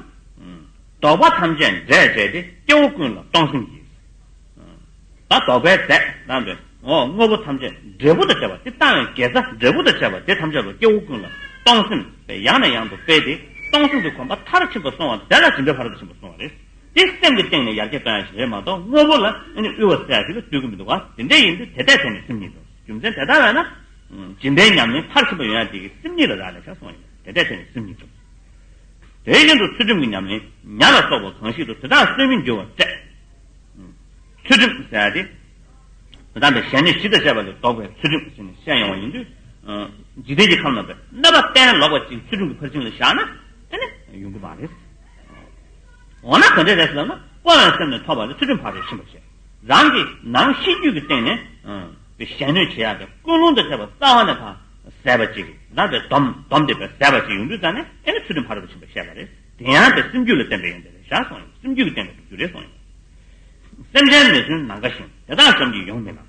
ལྡོག་པ་ཐམས་ཅད་འབྲས་བཅས་ཏེ། སྐྱེ་བོ་ཀུན་ལ་གཏོང་སེམས་ཀྱིས། ད་ལྡོག་པའི་རྫས་དང་དེ། འོ། དངོས་པོ་ཐམས་ཅད་འབྲས་བུ་དང་བཅས་པ། དེ་བཏང་བའི་དགེ་རྩ་འབྲས་བུ་དང་བཅས་པ་དེ་ཐམས་ཅད་ལ་སྐྱེ་བོ་ཀུན་ལ་གཏོང་སེམས་དཔེ་ཡང་ནས་ཡང་དུ་སྤེལ་ཏེ། གཏོང་སེམས་ཀྱི་གོམས་པ་མཐར་ཕྱིན་པ་སོང་བ་དེ་ལ་སྦྱིན་པའི་ཕ་རོལ་ཏུ་ཕྱིན་པ་གསུངས་པ་རེད། དེ་སེམས་ཀྱི་སྟེང་ནས་ཡར་རྒྱས་གཏོང་ཡ་ཞིག་རེད་མ་གཏོགས། དངོས་པོ་ལ་ཨ་ནི་དབུལ་བ་ཟེར་ཡ་ཞིག་ལ་ལྟོས་ཀྱི་མི་འདུག་ག་དེ་འདྲ་ཡིན་དུས་དེ་ལྟས་དེ་ནི་སེམས་ཉིད་དོ། རྒྱུ་མཚན་དེ་ལྟར་བས་ན། སྦྱིན་པའི་ཉམས་ལེན་མཐར་ཕྱིན་པ་ཡོང་ཡ་དེ་གི་སེམས་ཉིད་ལ་རག་ལས་ཤག་གསུངས་ཡིན། དེ་ལྟས་དེ་ནི་སེམས་ཉིད་དོ། དེ་བཞིན་དུ་ཚུལ་ཁྲིམས་ཀྱི་ཉམས་ལེན་ཉ་ལ་སོགས་པ་གང་ཞིག་ཏུ་དེ་དག་སྲོལ་མི་འགྱུར་བར་སྤྲད། ཚུལ་ཁྲིམས་ཟེར་ཡ་དེ། དེ་དག་པའི་གཞན་གནོད་གཞི་དང་བཅས་པ་ལས་ལྡོག་པའི་ཚུལ་ཁྲིམས་ཟེར་ནས་བཤད་ཡོང་བ་ཡིན་དུས། འཇིག་རྟེན་གྱི་ཁམས་རྣམ་པའི་གནོད་པ་གཏན་ལོག་པ་ཅིག་ཚུལ་ཁྲིམས་ཀྱི་ཕར་ཕྱིན་ལ་བཞག་ན་དེ་ནི་ཡོང་གི་མ་རེད། འོ་ན་ག་འདྲ་རེད་ཟེར་ན། སྤོང་བའི་སེམས་ནི་ཐོབ་པ་ལས་ཚུལ་ཁྲིམས་ཕ་རོལ་ཕྱིན་པར་བཤད། རང་གི་ནང་གཤིས་རྒྱུད་ཀྱི་སྟེང་ནས། ཨ། པའི་གཞན་གནོད་བྱེད་ཡག་གི་ཀུན་སློང་དང་བཅས་པ་རྩ་བ་ནས་ཕར་ཟད་པ་ཅིག་རང་གི་སྡོམ་སྡོམ་དེ་པའི་ཟད་པ་ཅིག་ཡོང་དུས་ཙང་ནས་ཨེ་ནི་ཚུལ་ཁྲིམས་ཕ་རོལ་ཏུ་ཕྱིན་པ་བཤད་པ་རེད། དེ་ཡང་པའི་སེམས་རྒྱུད་ལ་བརྟེན་པའི་ཡོན་ཏན་རེད་བཞག་གསུངས་ཡོད། སེམས་རྒྱུད་ཀྱི་སྟེང་ནས་སྒྲུབ་རྒྱུ་རེད་གསུངས་ཡོད། སེམས་ཅན་མི་བསྲུན་ནམ་མཁའ་བཞིན། དེ་དག་བཅོམ་གྱིས་ཡོངས་མི་ལང་།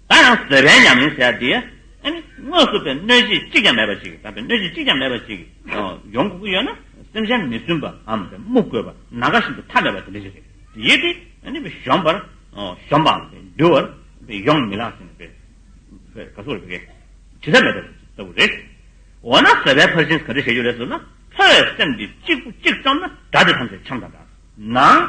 ད་ཡང་བཟོད་པའི་ཉམས་ལེན་ཟེར་ཡ་དེ། ཨ་ནི་དངོས་སུ་པའི་གནོད་བྱེད་གཅིག་ཀྱང་མེད་པ་ཅིག་ད་པའི་གནོད་བྱེད་གཅིག་ཀྱང་མེད་པ་ཅིག་ཡོང་དགོས་ཀྱི་ཡོད་ན། སེམས་ཅན་མི་བསྲུན་པའམ་དམུ་རྒོད་པ། ནམ་མཁའ་བཞིན་དུ་མཐའ་མེད་པ་དེ་འདྲ་ཞིག་རེད། དེ་ཡིན་དུས་ཨ་ནི་གཞོམ་པར། གཞོམ་པའམ་འདུལ་བར་ཡོང་མི་ལང་ཟེར་ནས་པའི་ག་ཚོད་རེད། ཇི་ལྟར་མེད་པ་ལྟ་བུ་རེད། འོ་ན་བཟོད་པའི་ཕར་ཕྱིན་ག་འདྲ་བྱེད་རྒྱུ་རེད་ཟེར་ན། ཕྲ་བའི་སེམས་འདི་གཅིག་པུ་གཅིག་ཙམ་ན་དགྲ་དེ་ཐམས་ཅད་འཁྱམས་དང་འདྲ། ནང་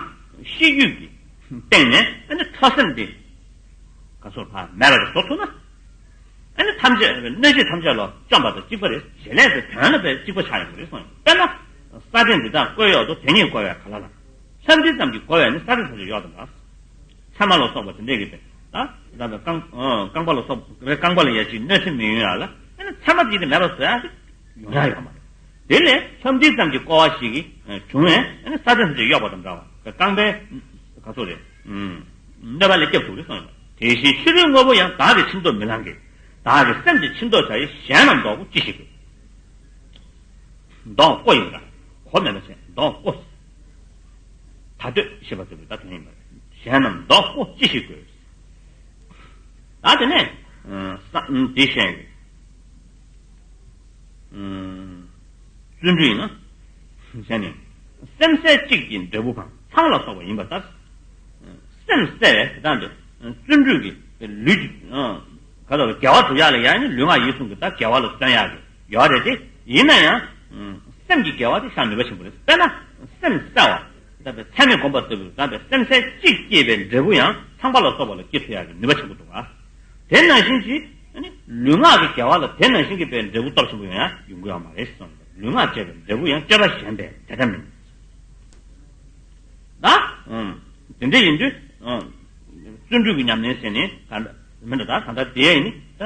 གཤིས་རྒྱུད་ཀྱི་སྟེང་ནས་ཨ་ནི་ཕྲ་སེམས་འདི་ག་ཚོད་ཕར་མེད་པ་རེ་བཟོ་ཐུབ་ན། ཨ་ནི་ཐམས་ཅད་གནོད་བྱེད་ཐམས་ཅད་ལ་བཅོམ་པ་དང་གཅིག་པ་རེད། བྱེད་ལས་ཀྱི་དོན་ལ་དཔེ་གཅིག་པ་ཆགས་ཡོང་གི་རེད་གསུངས་ཡོད། དཔེར་ན། ས་སྟེང་འདི་དག་བཀོད་གཡོག་ཏུ། དེ་ཉིད་བཀོལ་བས་ག་ལ་ལ། ལྷམ་མདེའུ་ཙམ་གྱིས་བཀོལ་བས་ནི་ས་སྟེང་ཐམས་ཅད་གཡོགས་དང་འདྲ། ཚེར་མ་ལ་སོགས་པ་དེ་འདྲས་ཀྱི་དཔེ། ད་ད་ལྟ་རྐང་ཨ་རྐང་པ་ལ་སོགས་རྐང་པ་ལ་ཡ་གཅིག་གནོད་འཚེ་མི་ཡོང་ཡ་ལ་ཨ་ནི་ཚེར་མ་དེ་དེ་མེད་པ་བཟོ་ཡ་ཞིག་ཡོང་ཡ་ཡོད་མ་རེད། དེ་ལས་ལྷམ་མདེའུ་ཙམ་གྱིས་བཀོལ་བ་ཞིག་གིས་བྱུང་བས་ཨ་ནི་ས་སྟེང་ཐམས་ཅད་གཡོགས་པ་དང་འདྲ་བ། རྐང་པའི་ག་ཚོད་རེད། གནོད་པ་ལས་སྐྱབས་ཐུབ་རེད་གསུངས་ཡོད། དེ་བཞིན་ཕྱི་རོལ་དངོས་པོ་ཡང་། བདག་གིས་ཕྱིར་ལྡོག་མི་ལང་གི། བདག་གི་སེམས་ཀྱིས་ཕྱིར་ལྡོག་བྱ་ཡི། གཞན་རྣམས་ལྡོག་པོ་ཅི་ཞིག་གིས། ལྡོག་པོ་ཡིན་ལ་གོ་མེད་པ་བྱས་ལྡོག་པོ། ད་གདོད་ཞེས་པ་ལྟ་བུའི་ད་དོན་ཡིན་པ་རེད། གཞན་རྣམས་བཟློག་པོ་ཅི་ཞིག་དགོས། ད་དེ་ནས་ས་འདི་བཤད་ཡོད། བརྩོན་འགྲུས་ཡིན་ན་གཞན་ནི་སེམས་གསལ་གཅིག་གི་འབྲས་བུ་གང་ཚང་ལ་སོགས་པ་ཡིན་པ་ལྟར། སེམས་གསལ་བའི་དེ་དང་དེ་བརྩོན་འགྲུས་ཀྱི་ལུས་ཀྱི་ག་ལ་དགེ་བ་སྒྲུབ་ཡག་ལ་ཡང་ནི་ལུས་ངག་ཡིད་གསུམ་གྱི་ད་དགེ་བ་ལ་བརྩོན་ཡག་གི་ཡོད་རེད་དེ། ཡིན་ན་ཡང་སེམས་ཀྱི་དགེ་བ་དེ་ཤར་ནུས་པ་ཆེན་པོ་རེད། དཔེར་ན་སེམས་གསལ་བ། ད་པའི་ཚད་མས་བསྒོམས་པ་ལྟ་བུའི་ད་པའི་སེམས་གསལ་གཅིག་སྐྱེས་པའི་འབྲས་བུ་ཡང་ཚངས་པ་ལ་སོགས་པ་ལ་སྐྱེ་ཐུབ་ཡག་གི་ནུས་པ་ཆེན་པོ་འདུག་ག། དེ་ནང་བཞིན་གྱི་ཨ་ནི་ལུས་ངག་གི་དགེ་བ་ལ་དེ་ནང་བཞིན་གྱི་པའི་འབྲས་བུ་སྟོབས་ཆེན་པོ་ཡོང་ཡང་ཡོང་གི་ཡོད་མ་རེད་གསུངས། ལུས་ངག་བཅས་པའི་འབྲས་བུ་ཡང་སྤྱོད་པ་གཞན་པས་དེ་འདྲ་མིན། ད་ཨུམ། དེ་འདྲ་ཡིན་དུས་ཨུམ། བརྩོན་འགྲུས་ཀྱི་ཉམས་ལེན་ཟེར་ནས་ག་འདྲ་མིན་འགྲོ། ད་གང་ལྟར་དེ་ཡིན་ནི་ད་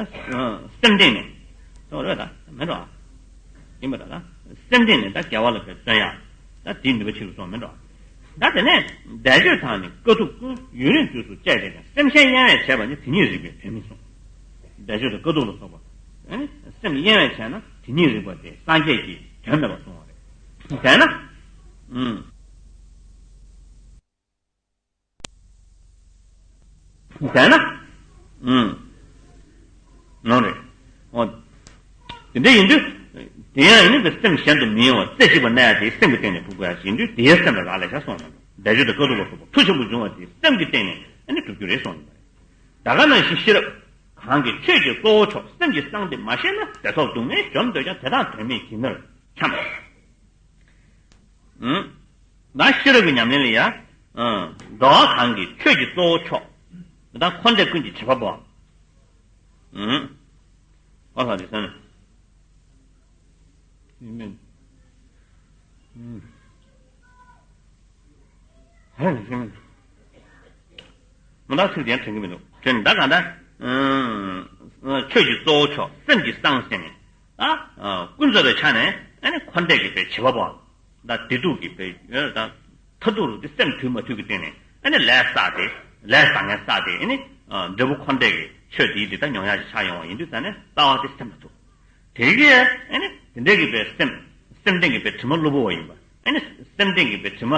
སེམས་སྟེང་ནས་གསུངས་རེད། ད་མིན་འགྲོ། ཡིན་པ་ད་ད་སེམས་སྟེང་ནས་ད་དགེ་བ་ལ་བརྩོན་ཡག་ད་དེའི་ནུས་པ་ཆེ་རུ་སོང་མིན་འགྲོ། ད་དེ་ནས་བཟླས་བརྗོད་དང་ནི་དཀའ་ཐུབ་ཀུན་ཡུན་རིང་དུས་སུ་སྤྱད་དེ་ཀྱང་སེམས་གཞན་གཡེང་བས་བྱས་པ་ནི་དེ་ཉིད་རིག་པའི་དོན་མིན་གསུངས། བཟླས་བརྗོད་དང་དཀའ་ཐུབ་ལ་སོགས་པ་ཨ་ནི་སེམས་གཡེང་བས་བྱས་ན་དེ་ཉིད་རིག་པ་སྟེ་སངས་རྒྱས་ཀྱི་དོན་མེད་པར་གསུངས་པ་རེད། དེས་ན་ཨུམ། དེས་ན། ཨུམ། ནོར་རེད། འོ། དེ་འདྲ་ཡིན་དུས། དེ་ཡང་ཡིན་ནི་སེམས་གཞན་དུ་མི་གཡེང་བར་རྩེ་གཅིག་པ་གནས་ཡག་དེ་སེམས་ཀྱི་སྟེང་ནས་ཕུག་དགོས་ཡག་ཡིན་དུས་དེའི་སེམས་ལ་རག་ལས་བྱ་གསུངས་ཡོད། བཟླས་བརྗོད་དང་དཀའ་ཐུབ་ལ་སོགས་པ་མཐུ་ཆེན་པོ་འབྱུང་བ་དེ་སེམས་ཀྱི་སྟེང་ནས་ཨ་ནི་སྒྲུབ་རྒྱུ་རེད་གསུངས་ཡོད་པ་རེད། ད་ག་ནང་བཞིན་ཤེས་རབ་གང་གིས་ཆོས་ཀྱི་གཙོ་བོ་མཆོག་སེམས་ཀྱི་གསང་དེ་མ་ཤེས་ན་བདེ་ཐོབ་སྡུག་བསྔལ་གཞོམ་འདོད་ཀྱང་དེ་དག་དོན་མེད་ཀྱི་ནར་འཁྱམས། ད་ཤེས་རབ་ཀྱི་ཉམས་ལེན་ལ་ཡ། འགྲོ་བ་གང་གི་ཆོས་ཀྱི་གཙོ་བོ་མཆོག་ད་འཁོར་འདས་ཀུན་གྱི་བྱེད་པ་པོའམ། ཨོ་ལྷ་དེ་ས་ནས། ཡིན་མིན། ཧ་ལས་ཤེས་མིན། མ་ད་ཚིག་དེ་དྲན་གྱི་མི་འདུག་དྲན་ད་ག་ད། ཆོས་ཀྱི་གཙོ་བོ་མཆོག་སེམས་ཀྱི་གསང་ཟེར་ནས། ད། ཀུན་རྫོབ་པའི་ཆ་ནས་ཨ་ནི་འཁོར་འདས་ཀྱི་པའི་བྱེད་པ་པོ། ད་བདེ་སྡུག་གི་པའི་ཡོད་ད། མཐར་ཐུག་རུ་དེ་སེམས་དུལ་མ་ཐུལ་གྱི་སྟེང་ནས་ཨ་ནི་ལས་བསགས་ཏེ། ལས་བཟང་ངན་བསགས་ཏེ་ཨ་ནི། འབྲས་བུ་འཁོར་འདས་ཀྱི་ཆོས་དེའི་དེ་ད་མྱོང་ཡག་ཅིག་ཆགས་ཡོང་བ་ཡིན་དུས་ད་ནི་རྩ་བ་དེ་སེམས་ལ་ཐུག་དེ་གིས་ཨ་ནི་དེ་འདྲས་ཀྱི་པའི་སེམས། སེམས་སྟེང་གི་པའི་དྲི་མ་གློ་བུར་བ་ཡིན་པ། ཨ་ནི་སེམས་སྟེང་གི་པའི་དྲི་མ་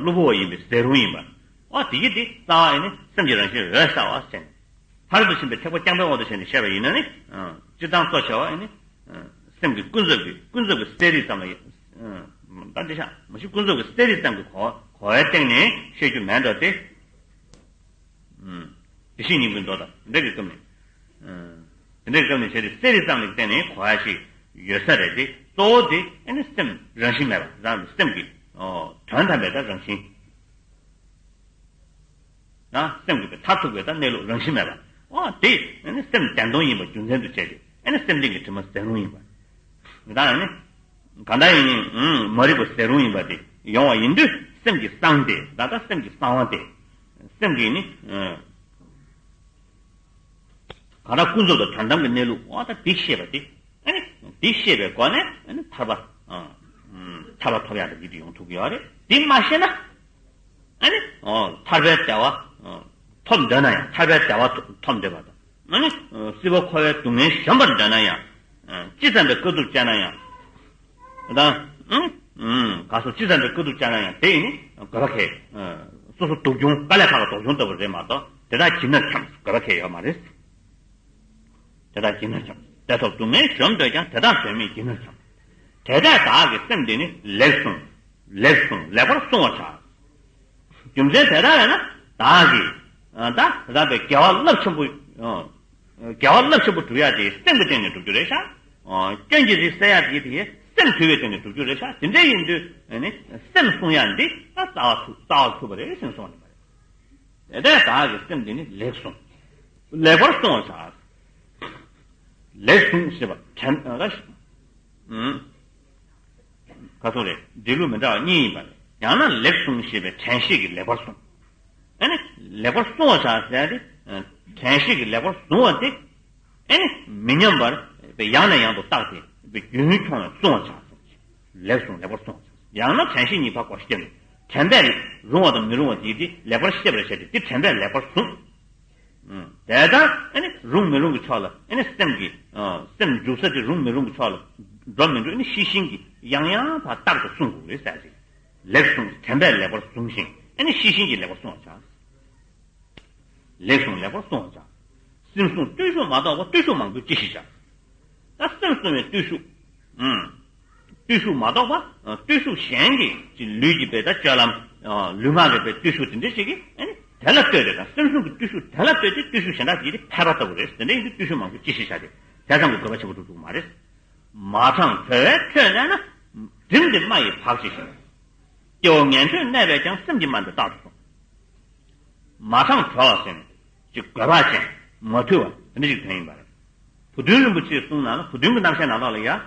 གློ་བུར་བ་ཡིན་པའི་ཟས་རུང་ཡིན་པ། འོ་དེ་གིས་དེ་རྩ་བ་ཨ་ནི་སེམས་ཀྱི་རང་བཞིན་འོད་གསལ་བ་ཟེར་ནས། མཐར་ཐུག་ཕྱིན་པའི་ཐེག་པ་རྐྱང་པའི་དབང་དུ་བྱས་ནས་བཤད་པ་ཡིན་ན་ནི། སྤྱིར་བཏང་གཙོ་ཆེ་བ་ཨ་ནི། སེམས་ཀྱི་ཀུན་རྫོབ་ཀྱི་ཀུན་རྫོབ་ཀྱི་གསལ་རིག་ཙམ་ལ། ད་འདི་ཤ་མ་གཞི་ཀུན་རྫོབ་ཀྱི་གསལ་རིག་ཙམ་གྱི་གོ་གོ་བའི་སྟེང་ནས་བཤད་རྒྱུ་མེད་འགྲོ་སྟེ། དེ་བཞིན་ཉིད་ཀྱི་མདོ་དང་འདི་འདྲ་གི་སྐབས་ནས། དེ་འདྲ་གི་སྐབས་ནས་བྱས་ཏེ་གསལ་རིག་ཙམ་ལ་བརྟེན་ནས་གོ་ཡ་ཞིག་ཡོད་ས་རེད་དེ། གཙོ་བོ་དེ་ཨ་ནི་སེམས་རང་བཞིན་མེད་པ་རང་གི་སེམས་ཀྱི་དོན་དམ་པའི་ད་རང་བཞིན། ཡང་སེམས་ཀྱི་པའི་མཐར་ཐུག་པའི་ད་གནས་ལུགས་རང་བཞིན་མེད་པ། འོ་དེ་ཨ་ནི་སེམས་བདེན་སྟོང་ཡིན་པ་རྒྱུ་མཚན་དུ་བྱས་ཏེ་ཨ་ནི་སེམས་ལྡན་གྱི་དྲི་མ་ཟད་རུང་ཡིན་པ། ད་ཨ་ནི་གང་ལྟར་ཡིན་ནི་མ་རིག་པ་ཟད་རུང་ཡིན་པ་དེ་ཡོང་བ་ཡིན་དུས་སེམས་ཀྱི་གསང་དེ་ད་ལྟ་སེམས་ཀྱི་གསང་བ་དེ་སེམས་ཀྱི་ནི། གང་ལྟར་ཀུན་རྫོབ་དང་དོན་དམ་གྱི་གནས་ལུགས་འོ་ད་འདི་ཤེས་པ་དེ། ཨ་ནི་འདི་ཤེས་པའི་སྒོ་ནས་ཨ་ནི་ཐར་པ། ཐར་པ་ཐོབ་ཡག་དེ་ཡིད་དུ་ཡོང་ཐུབ་ཀྱི་ཡོད་རེད། འདི་མ་ཤེས་ན། ཨ་ནི། ཐར་པའི་བདེ་བ། ཐོབ་འདོད་ན་ཡང་ཐར་པའི་བདེ་བ་ཐོབ་འདོད་པ་དང་། ཨ་ནི། སྲིད་པ་འཁོར་བའི་སྡུག་བསྔལ་གཞོམ་པར་འདོད་ན་ཡང་། ཅི་ཙམ་པའི་དཀའ་སྡུག་སྤྱད་ན་ཡང་། ད། ག་སོགས་ཅི་ཙམ་པའི་དཀའ་སྡུག་སྤྱད་ན་ཡང་དེ་ཡིན་ནི་དགོས་པ་ཁེལ། སོ་སོ་སྡུག་གྱོང་དཀའ་ལས་ཁག་ལ་སྡུག་གྱོང་ལྟ་བུ་རེད་མ་གཏོགས་དེ་དག་གྱིས་མནར་འཁྱམས་དགོས་པ་ཁེལ་ཡོད་མ་རེད། དེ་དག་གྱིས་མནར་འཁྱམས། བདེ་ཐོབ་སྡུག་བསྔལ་གཞོམ་འདོད་ཀྱང་དེ་དག་དོན་མེད་ཀྱིས་མནར་འཁྱམས། དེ་ལྟས་བདག་གི་སེམས་འདི་ནི་ལེགས་གསུངས། ལེགས་གསུངས་ལེགས་པར་གསུང་བར་བྱ། རྒྱུ་མཚན་དེ་ལྟར་ཡིན་ན་བདག་གིས། ད་རང་པའི་དགེ་བ་རླབས་ཆེན་པོ། དགེ་བ་རླབས་ཆེན་པོ་སྒྲུབ་ཡག་དེ་སེམས་ཀྱི་སྟེང་ནས་སྒྲུབ་རྒྱུ་རེད་ཤག་སྐྱོན་གྱི་རིགས་སེལ་ཡག་དེ་དེ་སེམས་དུལ་བའི་སྟེང་ནས་སྒྲུབ་རྒྱུ་རེད་ཤག་དེ་འདྲ་ཡིན་དུས་ནི་སེམས་བསྲུང་ཡག་འདི་ད་རྩ་བ་ཐུག་རྩ་བ་ཐུག་པ་རེད་ཟེར་གསུངས་ནས་པ་རེད། དེ་ལྟར་བདག་གི་སེམས་འདི་ནི་ལེགས་གསུངས། ལེགས་པར་གསུང་བར་བྱ། ལེགས་གསུངས་ཞེས་པ་དྲན་ཨ། ག་སོང་རེད། འབྲི་ལུགས་མི་འདྲ་བ་གཉིས་ཡིན་པ་རེད། ཡང་ན་ལེགས་གསུངས་ཞེས་པའི་དྲན་ཤེས་ཀྱིས་ལེགས་པར་གསུངས། ཨ་ནི་ལེགས་པར་གསུང་བར་བྱ་ཟེར་ཏེ། དྲན་ཤེས་ཀྱིས་ལེགས་པར་གསུང་བ་དེ། ཨ་ནི་མི་ཉམས་པར་ཡང་ནས་ཡང་དུ་བརྟགས་ཏེ་རྒྱུན་འཁྱོངས་ནས་གསུང་བར་བྱ། ལེགས་གསུངས་ལེགས་པར་གསུངས། ཡང་ན་དྲན་ཤེས་གཉིས་ཕར་བཀོག་སྟེ། དྲན་པས་རུང་བ་དང་མི་རུང་བ་དེ་དེ་ལེགས་པར་ཤེས་པར་བྱས་ཏེ་དེ་དྲན་པས་ལེགས་པར་གཟུང་། དེ་ལྟར་ཨ་ནི་རུང་མི་རུང་གི་ཕྱོགས་ལ་ཨ་ནི་སེམས་ཀྱི་སེམས་འཇུག་ས་དེ་རུང་མི་རུང་གི་ཕྱོགས་ལ་འགྲོ་མི་འགྲོ་ཨ་ནི་ཤེས་བཞིན་གྱིས་ཡང་ཡང་ཕར་བརྟག་ཏུ་གསུང་དགོས་རེད་ཟེར་ཅིག་ལེགས་གསུངས་དྲན་པས་ལེགས་པར་གཟུང་ཞིང་ ཨ་ནི་ཤེས་བཞིན་གྱི་ལེགས་པར་བསྲུང་བར་བྱ། ལེགས་བསྲུང་ལེགས་པར་བསྲུང་བར་བྱ། སེམས་བསྲུང་བརྟུལ་ཞུགས་མ་གཏོགས་པ། བརྟུལ་ཞུགས་མང་པོས་ཅི་ཞིག་བྱ། ད་སེམས་བསྲུང་བའི་བརྟུལ་ཞུགས། ཨུམ། བརྟུལ་ཞུགས་མ་གཏོགས་པ། ཨ། བརྟུལ་ཞུགས་གཞན་གྱི་ཅིག་ལུས་ཀྱི་བེ་ད་སྤྱོད་ལམ། ཨ། ལུས་ངག་གི་བེ་བརྟུལ་ཞུགས་དེ་འདྲ་ཞིག་གིས། ཨ་ནི་དེ་ལ་ལྟོས་ཏེ་དང་། སེམས་བསྲུང་གི་བརྟུལ་ཞུགས་དེ་ལ་ལྟོས་ཏེ་བརྟུལ་ཞུགས་གཞན་དག་ཅིག་དེ་ཕལ་པ་ལྟ་བུ་རེད། དེ་འདྲ་ཡིན་དུས་བརྟུལ་ཞུགས་མང་པོས་ཅི་ཞིག་བྱ་སྟེ། དེ་ཙམ་གྱིས་དགོས་པ་ཆེན་པོ་སྒྲུབ་ཐུབ་ཀྱི་མ་རེད། མ་དྲང་བྲོ་བའི་ཁྲོད་གནས་ན། བསྒྲིམས་ཏེ་སྨྲ་ཡི་བག་བྱས་ཤིང་། སྐྱེ་བོ་ངན་ཁྲོད་གནས་པས་ཀྱང་། སེམས་ཀྱི་སྨྲ་འདི་རྟག་ཏུ་བསྲུང་། མ་དྲང་བྲོ་བ་ཟེར་ནས་ཅིག་རྒོད་པ་ཅན། མ་ཐུལ་བ་དེ་འདྲ་ཞིག་དོན་ཡིན་པ་རེད། བུ་སྟོན་རིན་པོ་ཆེའི་གསུང་ནང་ལ། བུ་སྟོན་གྱི་རྣམ་བཤད་ནང་ལོགས་ལ་ཡ། ཨེ།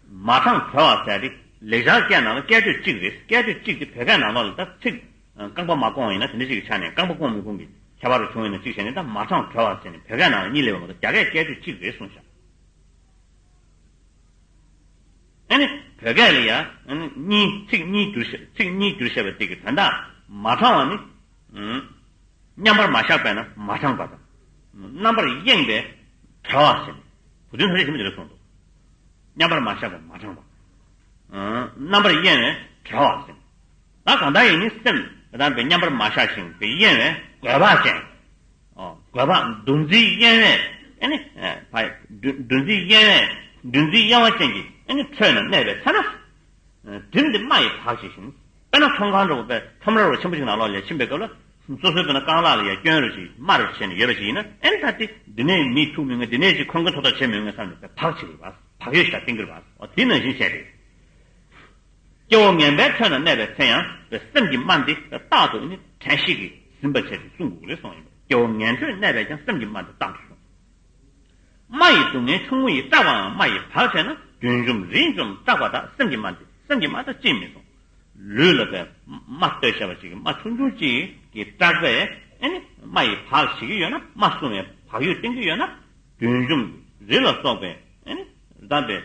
མ་དྲང་བྲོ་བ་ཟེར་དེ་ལེགས་སྦྱར་སྐད་ནང་ལ་སྐད་དོད་གཅིག་རེད། སྐད་དོད་གཅིག་དེ་བོད་སྐད་ནང་ལོགས་ལ་ད་ཚིག་རྐང་པ་མ་བསྐོང་བ་ཡིན་ན་དེ་འདྲ་ཞིག་གི་ཆ་ནས། རྐང་པ་བསྐོང་མི་བསྐོང་གི་ཁྱད་པར་རུ་བྱུང་ཡིན་ན་གཅིག་བྱས་ནས། ད་མ་དྲང་བྲོ་བ་ཟེར་ནས་བོད་སྐད་ནང་ལ་གཉིས་སླེབས་པ་མ་གཏོགས། རྒྱ་སྐད་སྐད་དོད་གཅིག་རེད་གསུངས་ཤག་ཨ་ནི་བོད་སྐད་ལ་ཡ། ཨ་ནི་གཉིས། ཚིག་གཉིས་བསྒྱུར་བཤད། ཚིག་གཉིས་བསྒྱུར་བཤད་པ་དེ་གི་དོན་དག་མ་དྲང་བ་ནི། ཨུམ། མཉམ་པར་མ་བཞག་པས་ན་མ་དྲང་བ་དང་། རྣམ་པར་གཡེང་བས་བྲོ་བ་ཟེར། བུ་སྟོན་ལྷ་རྗེ་ཆེན་པོས་དེ་འདྲ་གསུངས་འདུག་མཉམ་པར་མ་བཞག་པས་མ་དྲང་བ། ཨུམ། རྣམ་པར་གཡེང་བས་བྲོ་བ་ཟེར། ད་གང་ལྟར་ཡིན་ནི་སེམས་དེ་དག་པའི་མཉམ་པར་མ་བཞག་ཅིང་པའི་གཡེང་བས་རྒོད་པ་ཅན། ཨོ། རྒོད་པ། འདུ་འཛིའི་གཡེང་བས། ཨ་ནི། ཨ། འདུ་འཛིའི་གཡེང་བས། འདུ་འཛིའི་གཡེང་བ་ཅན་གྱི། ཨ་ནི་ཁྲོད་ན་གནས་པའི་ཚེ་ན། ཨ། བསྒྲིམས་ཏེ་སྨྲ་ཡི་བག་བྱས་ཤིང་། དཔེར་ན་ཚོང་ཁང་འདྲ་བོ་པའི་ཁྲོམ་ར་རུ་ཆེན་པོ་ཞིག་ནང་ལོགས་ལ་ཕྱིན་པའི་སྐབས་ལ། སོ་སོའི་དཔེར་ན་རྐང་ལག་ལ་ཡ་སྐྱོན་རུ་ཞིག་སྨྲ་རུ་བྱས་ནས་ཡོད་པ་ཞིག་ཡིན་ན། ཨ་ནི་ད་དེ་འདི་ནས་མི་ཐུག་མི་ངེས། འདི་ནས་ཅིག་ཁོང་གི་ཐོག་ཐག་བྱེད་མི་ངེས་བསམ་ནས་བག་བྱེད་ཀྱི་རེད་པ། བག་ཡོད་ཞེ་དྲག་བསྟེན་གྱི་རེད་པ། ཨོ། དེ་ནང་བཞིན་བྱས་ཏེ། སྐྱེ་བོ་ངན་པའི་ཁྲོད་ན་གནས་པའི་ཚེ་ཡང་སེམས་ཀྱི་སྨྲ་འདི་རྟག་ཏུ་ནི་དྲན་ཤེས་ཀྱིས་ཟིན་པར་བྱས་ཏེ་བསྲུང་དགོས་རེད་གསུངས་ཡིན་པས། སྐྱེ་བོ་ངན་ཁྲོད་གནས་པས་ཀྱང་། སེམས་ཀྱི་སྨྲ་འདི་རྟག་ཏུ་བསྲུང་། སྨྲ་ཡི་སྡུག་བསྔལ་ཆུང་ངུ་ཡིས། སྐྲག་པའང་སྨྲ་ཡི་བག་བྱས་ན། བདུད་འཇོམས་རིས་འཇོམས་སྐྲག་པ་དག་སེམས་ཀྱི་སྨྲ་འདི། སེམས་ཀྱི་སྨྲ་དག་ཅིས་མི་བསྲུང་། ལུས་ལ་བའི་རྨ་ལྟོས་བྱས་པ་ཞིག་གི་རྨ་ཆུང་ཆུང་གཅིག་གིས་སྐྲག་པས། ཨ་ནི་སྨྲ་ཡི་བག་བྱེད་ཀྱི་ཡོད་ན། རྨ་བསྲུང་བའི་བག་ཡོད་བསྟེན་གྱི་ཡོད་ན། བདུད་འཇོམས་རིས་ལ་སོགས་པའི། ཨ་ནི་བདག་པའི་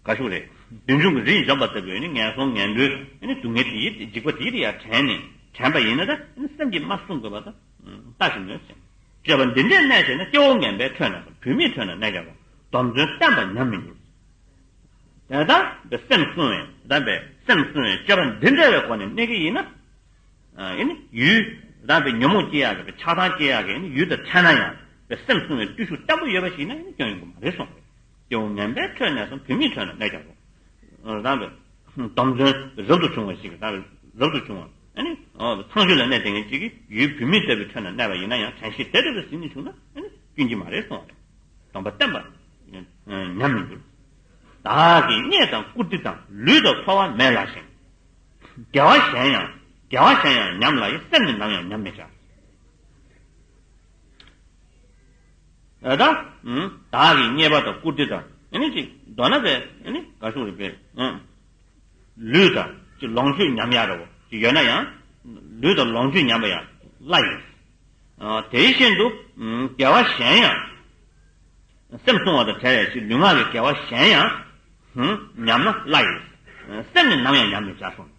ག་ཞུ་རེད། བདུད་འཇོམས་ཀྱི་རིས་འཇོམས་པ་ལྟ་བུའི་ནི་ངན་སོང་ངན་འགྲོའི་ནི་སྡུག་བསྔལ་དེ་ཡི་འཇིགས་པ་དེ་ཡི་ཡ་དྲན་ནས། དྲན་པ་ཡིན་ན་ད་ནི་སེམས་ཀྱི་རྨ་བསྲུང་དགོས་པ་ད་ལྟ་ཞིག་མོད་ཟེར། སྤྱོད་པ་འདི་འདྲས་གནས་བྱས་ན། སྐྱེ་བོ་ངན་པའི་ཁྲོད་ན་དང་། བུད་མེད་ཁྲོད་ན་གནས་ཀྱང་རུང་། སྡོམ་བརྩོན་བརྟན་པ་ཉམས་མི་འགྱུར། དེ་ལྟར་སེམས་བསྲུང་བའི། དེ་ལྟར་སེམས་བསྲུང་བའི་སྤྱོད་པ་འདི་འདྲ་བའི་སྒོ་ནས་གནས་ཀྱི་ཡིན་ན། ཨ་ནི་ཡུལ་དང་པའི་ཉོན་མོངས་སྐྱེ་ཡག་གི་ཆགས་སྡང་སྐྱེ་ཡག་གི་ཡུལ་དུ་ཐལ་ན་ཡང་། སེམས་བསྲུང་བའི་བརྟུལ་ཞུགས་བརྟན་པོ་ཡོད་པ་ཞིག་ན་ཡང་སྐྱོན་ཡོང་གི་མ་རེད་གསུངས་པས། སྐྱེ་བོ་ངན་པའི་ཁྲོད་ནས་སམ། བུད་མེད་ཁྲོད་ན་གནས་ཀྱང་རུང་། དང་པའི་སྡོམ་བརྩོན་རབ་ཏུ་བྱུང་བ་ཞིག་གིས། དང་པའི་རབ་ཏུ་བྱུང་བ། ཨ་ནི་ཚངས་སྤྱོད་ལ་གནས་བསྡད་མཁན་ཅིག་གིས་ཡུལ་བུད་མེད་ལྟ་བུའི་ཁྲོད་ན་གནས་པ་ཡིན་ན་ཡང་། དྲན་ཤེས་དེ་ལྟ་བུ་ཟིན་ནས་བྱུང་ན། ཨ་ནི་སྐྱོན་གྱི་མ་རེད་གསུངས་པ་རེད། སྡོམ་པ་བརྟན་པ་ཉམས་མི་འགྱུར། བདག་གིས་བརྙས་དང་བཀུར་སྟི་དང་། ལུས་དང་འཚོ་བ་མེད་ལགས་ཤིང་། དགེ་བ་གཞན་ཡང་། དགེ་བ་གཞན་ཡང་ཉམས་སླ་ཡི། སེམས་ནི་ནམ་ཡང་ཉམས་མི་བྱ། ཨ་ད། ཨུམ། བདག་གིས་བརྙས་པ་དང་བཀུར་སྟི་དང་། ཨ་ནི་ཅིག་མདོར་ན་པའི། ཨ་ནི་ག་ཞུ་རེད་པས། ཨུམ། ལུས་དང་ཅིག་ལོངས་སྤྱོད་ཉམས་ཡག་འདྲ་བོ་ཅིག་ཡོད་ན་ཡང་། ལུས་དང་ལོངས་སྤྱོད་ཉམས་པ་ཡང་སླ་ཡི། ཨ། དེ་བཞིན་དུ། ཨུམ། དགེ་བ་གཞན་ཡང་། སེམས་བསྲུང་བ་དང་བྲལ་བའི་ཕྱིར། ལུས་ངག་གི་དགེ་བ་གཞན་ཡང་། ཨུམ། ཉམས་ན་སླ་ཡི། སེམས་ནི་ནམ་ཡང་ཉམས་མི་བྱ་གསུངས།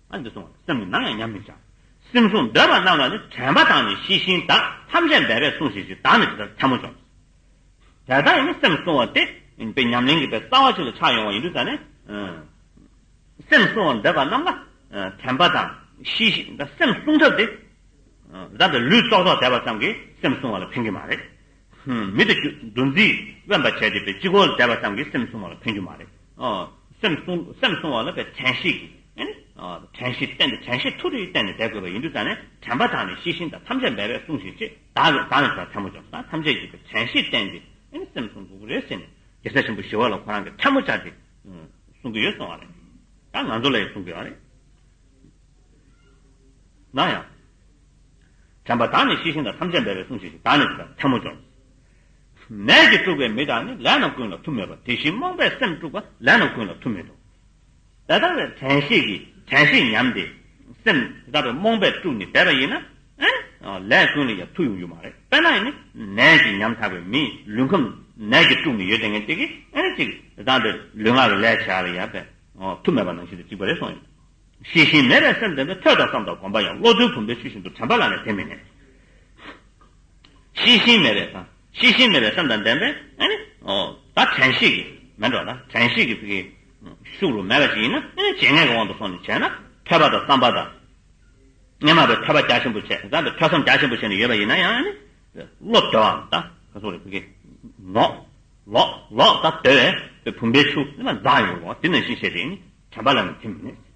ཨ་འདི་གསུངས་པ། སེམས་ནི་ནམ་ཡང་ཉམས་མི་བྱ། སེམས་བསྲུང་འདོད་པ་རྣམས་ལ་ནི། དྲན་པ་དང་ནི་ཤེས་བཞིན་དག །ཐམས་ཅད་འབད་པས་བསྲུང་བྱེད་ཕྱིར། བདག་ནི་ཇི་ལྟར་ཐལ་མོ་སྦྱོར། དེ་ལྟར་ཡིན་ན་སེམས་བསྲུང་བ་དེ་པའི་ཉམས་ལེན་གྱི་པའི་རྩ་བ་ཅིག་ལ་ཆགས་ཡོང་བ་ཡིན་དུས་ཙང་ནས། ཨ། སེམས་བསྲུང་བར་འདོད་པ་རྣམས་ལ། ཨ། དྲན་པ་དང་ཤེས་བཞིན་དག་སེམས་བསྲུང་ཐབས་དེ། ཨ། ད་ལྟ་ལུས་ཙོག་ཙོག་བསྡད་པ་ཙམ་གྱིས་སེམས་བསྲུང་བ་ལ་ཕན་གྱི་མ་རེད། ཧུམ། མི་དང་རྒྱུ་འདུ་འཛིས་དབེན་པར་བྱས་ཏེ་པའི་གཅིག་པོ་ལ་བསྡད་པ་ཙམ་གྱིས་སེམས་བསྲུང་བ་ལ་ཕན་རྒྱུ་མ་རེད། ཨ། སེམས་བསྲུང་། སེམས་བསྲུང་བ་ལ་པའི་དྲན་ཤེས་ཀྱིས། ཨ་ནི། ཨ། དྲན་ཤེས་བསྟེན་ཏེ། དྲན་ཤེས་མཐོ་རིས་བསྟེན་ནས་བསྡད་དགོས་པ་ཡིན་དུས་ཙང་ནས། དྲན་པ་དང་ནི་ཤེས་བཞིན་དག །ཐམས་ཅད་འབད་པས་བསྲུང་བྱེད་ཕྱིར། བདག་གིས། བདག་ནི་ད་ཐལ་མོ་སྦྱོར། ད་ཐམས་ཅད་ཀྱིས་པའི་དྲན་ཤེས་བསྟེན་ཏེ། ཨ་ནི་སེམས་བསྲུང་དགོས་ཀྱི་རེད་ཟེར་ནས། རྒྱལ་སྲས་ཆེན་པོ་ཞི་བ་ལྷ་ཁོ་རང་གིས་ཐལ་མོ་སྦྱར་ཏེ། ཨ། གསུང་གི་ཡོད་གསུང་བ་རེད། ད་ང་ཚོ་ལ་ཡང་གསུང་གི་ཡོད་རེད། ན་ཡང་། དྲན་པ་དང་ནི་ཤེས་བཞིན་དག །ཐམས་ཅད་འབད་པས་བསྲུང་བྱེད་ཕྱིར། བདག་ནི་ཇི་ལྟར་ཐལ་མོ་སྦྱོར། ནད་ཀྱིས་དཀྲུགས་པའི་མི་དག་ནི། ལས་རྣམས་ཀུན་ལ་མཐུ་མེད་པ། དེ་བཞིན་རྨོངས་པས་སེམས་དཀྲུགས་པ། ལས་རྣམས་ཀུན་ལ་མཐུ་མེད་དོ། དེ་ལྟར་དྲན་ཤེས་ཀྱིས་དྲན་ཤེས་ཉམས་ཏེ། སེམས་ད་པའི་རྨོངས་པས་དཀྲུགས་ནས་བསྡད་པ་ཡིན་ན། ཨ། ལས་ཀུན་ལ་ཡང་མཐུ་ཡོང་རྒྱུ་མ་རེད། དཔེར་ན་ཡིན་ན་ནད་ཀྱིས་ཉམ་ཐག་པའི་མི། ལུས་ཁམས་ནད་ཀྱིས་དཀྲུགས་ནས་ཡོད་དེ་ངན་དེ་གིས། ཨ་ནི་ཅིག་ད་པའི་ལུས་ངག་གི་ལས་བྱ་ལ་ཡང་པའི། ཨ། མཐུ་མེད་པ་ནང་བཞིན་དུ་གཅིག་པ་རེད་གསུངས་ཡོད། ཤེས་བཞིན་མེད་པའི་སེམས་ལྡན་པས། ཐོས་དང་བསམ་དང་སྒོམ་པ་ཡང་། བློ་གྲོས་བུམ་པའི་ཆུ་བཞིན་དུ། དྲན་པ་ལ་ནི་དེ་མི་གནས། ཤེས་བཞིན་མེད་པའི་སེམས། ཤེས་བཞིན་མེད་པའི་སེམས་དང་ལྡན་པས། ཨ་ནི། ཨོ། ད་དྲན་ཤེས་ཀྱི་མེད་འགྲོ། ད་དྲན་ཤེས་ཀྱི་ཕ་གི་ཤུགས་རུ་མེད་པ་ཞིག་ཡིན་ན། ཨ་ནི་བྱེད་ངན་གྱི་དབང་དུ་སོང་ནས་བྱས་ན། ཐོས་པ་དང་བསམ་པ་དང་ སྔོན་མ་བའི་ཐོས་པ་རྒྱ་ཆེན་པོ་བྱས། ད་ཐོས་བསམ་རྒྱ་ཆེན་པོ་བྱས་ནས་ཡོད་པ་ཡིན་ན་ཡང་ནི། བློ་དོད་པའམ་ད་ག་སོགས་རེད། ཕ་གི་ལོག་ལོག་ལོག་ད་དོད་པའི་བུམ་པའི་ཆུ་ནི་མ་འཛག་ཡོང་བ་དེ་ནང་བཞིན་བྱས་ཏེ་ནི་དྲན་པ་ལ་ནི་ཐིམ་ནས།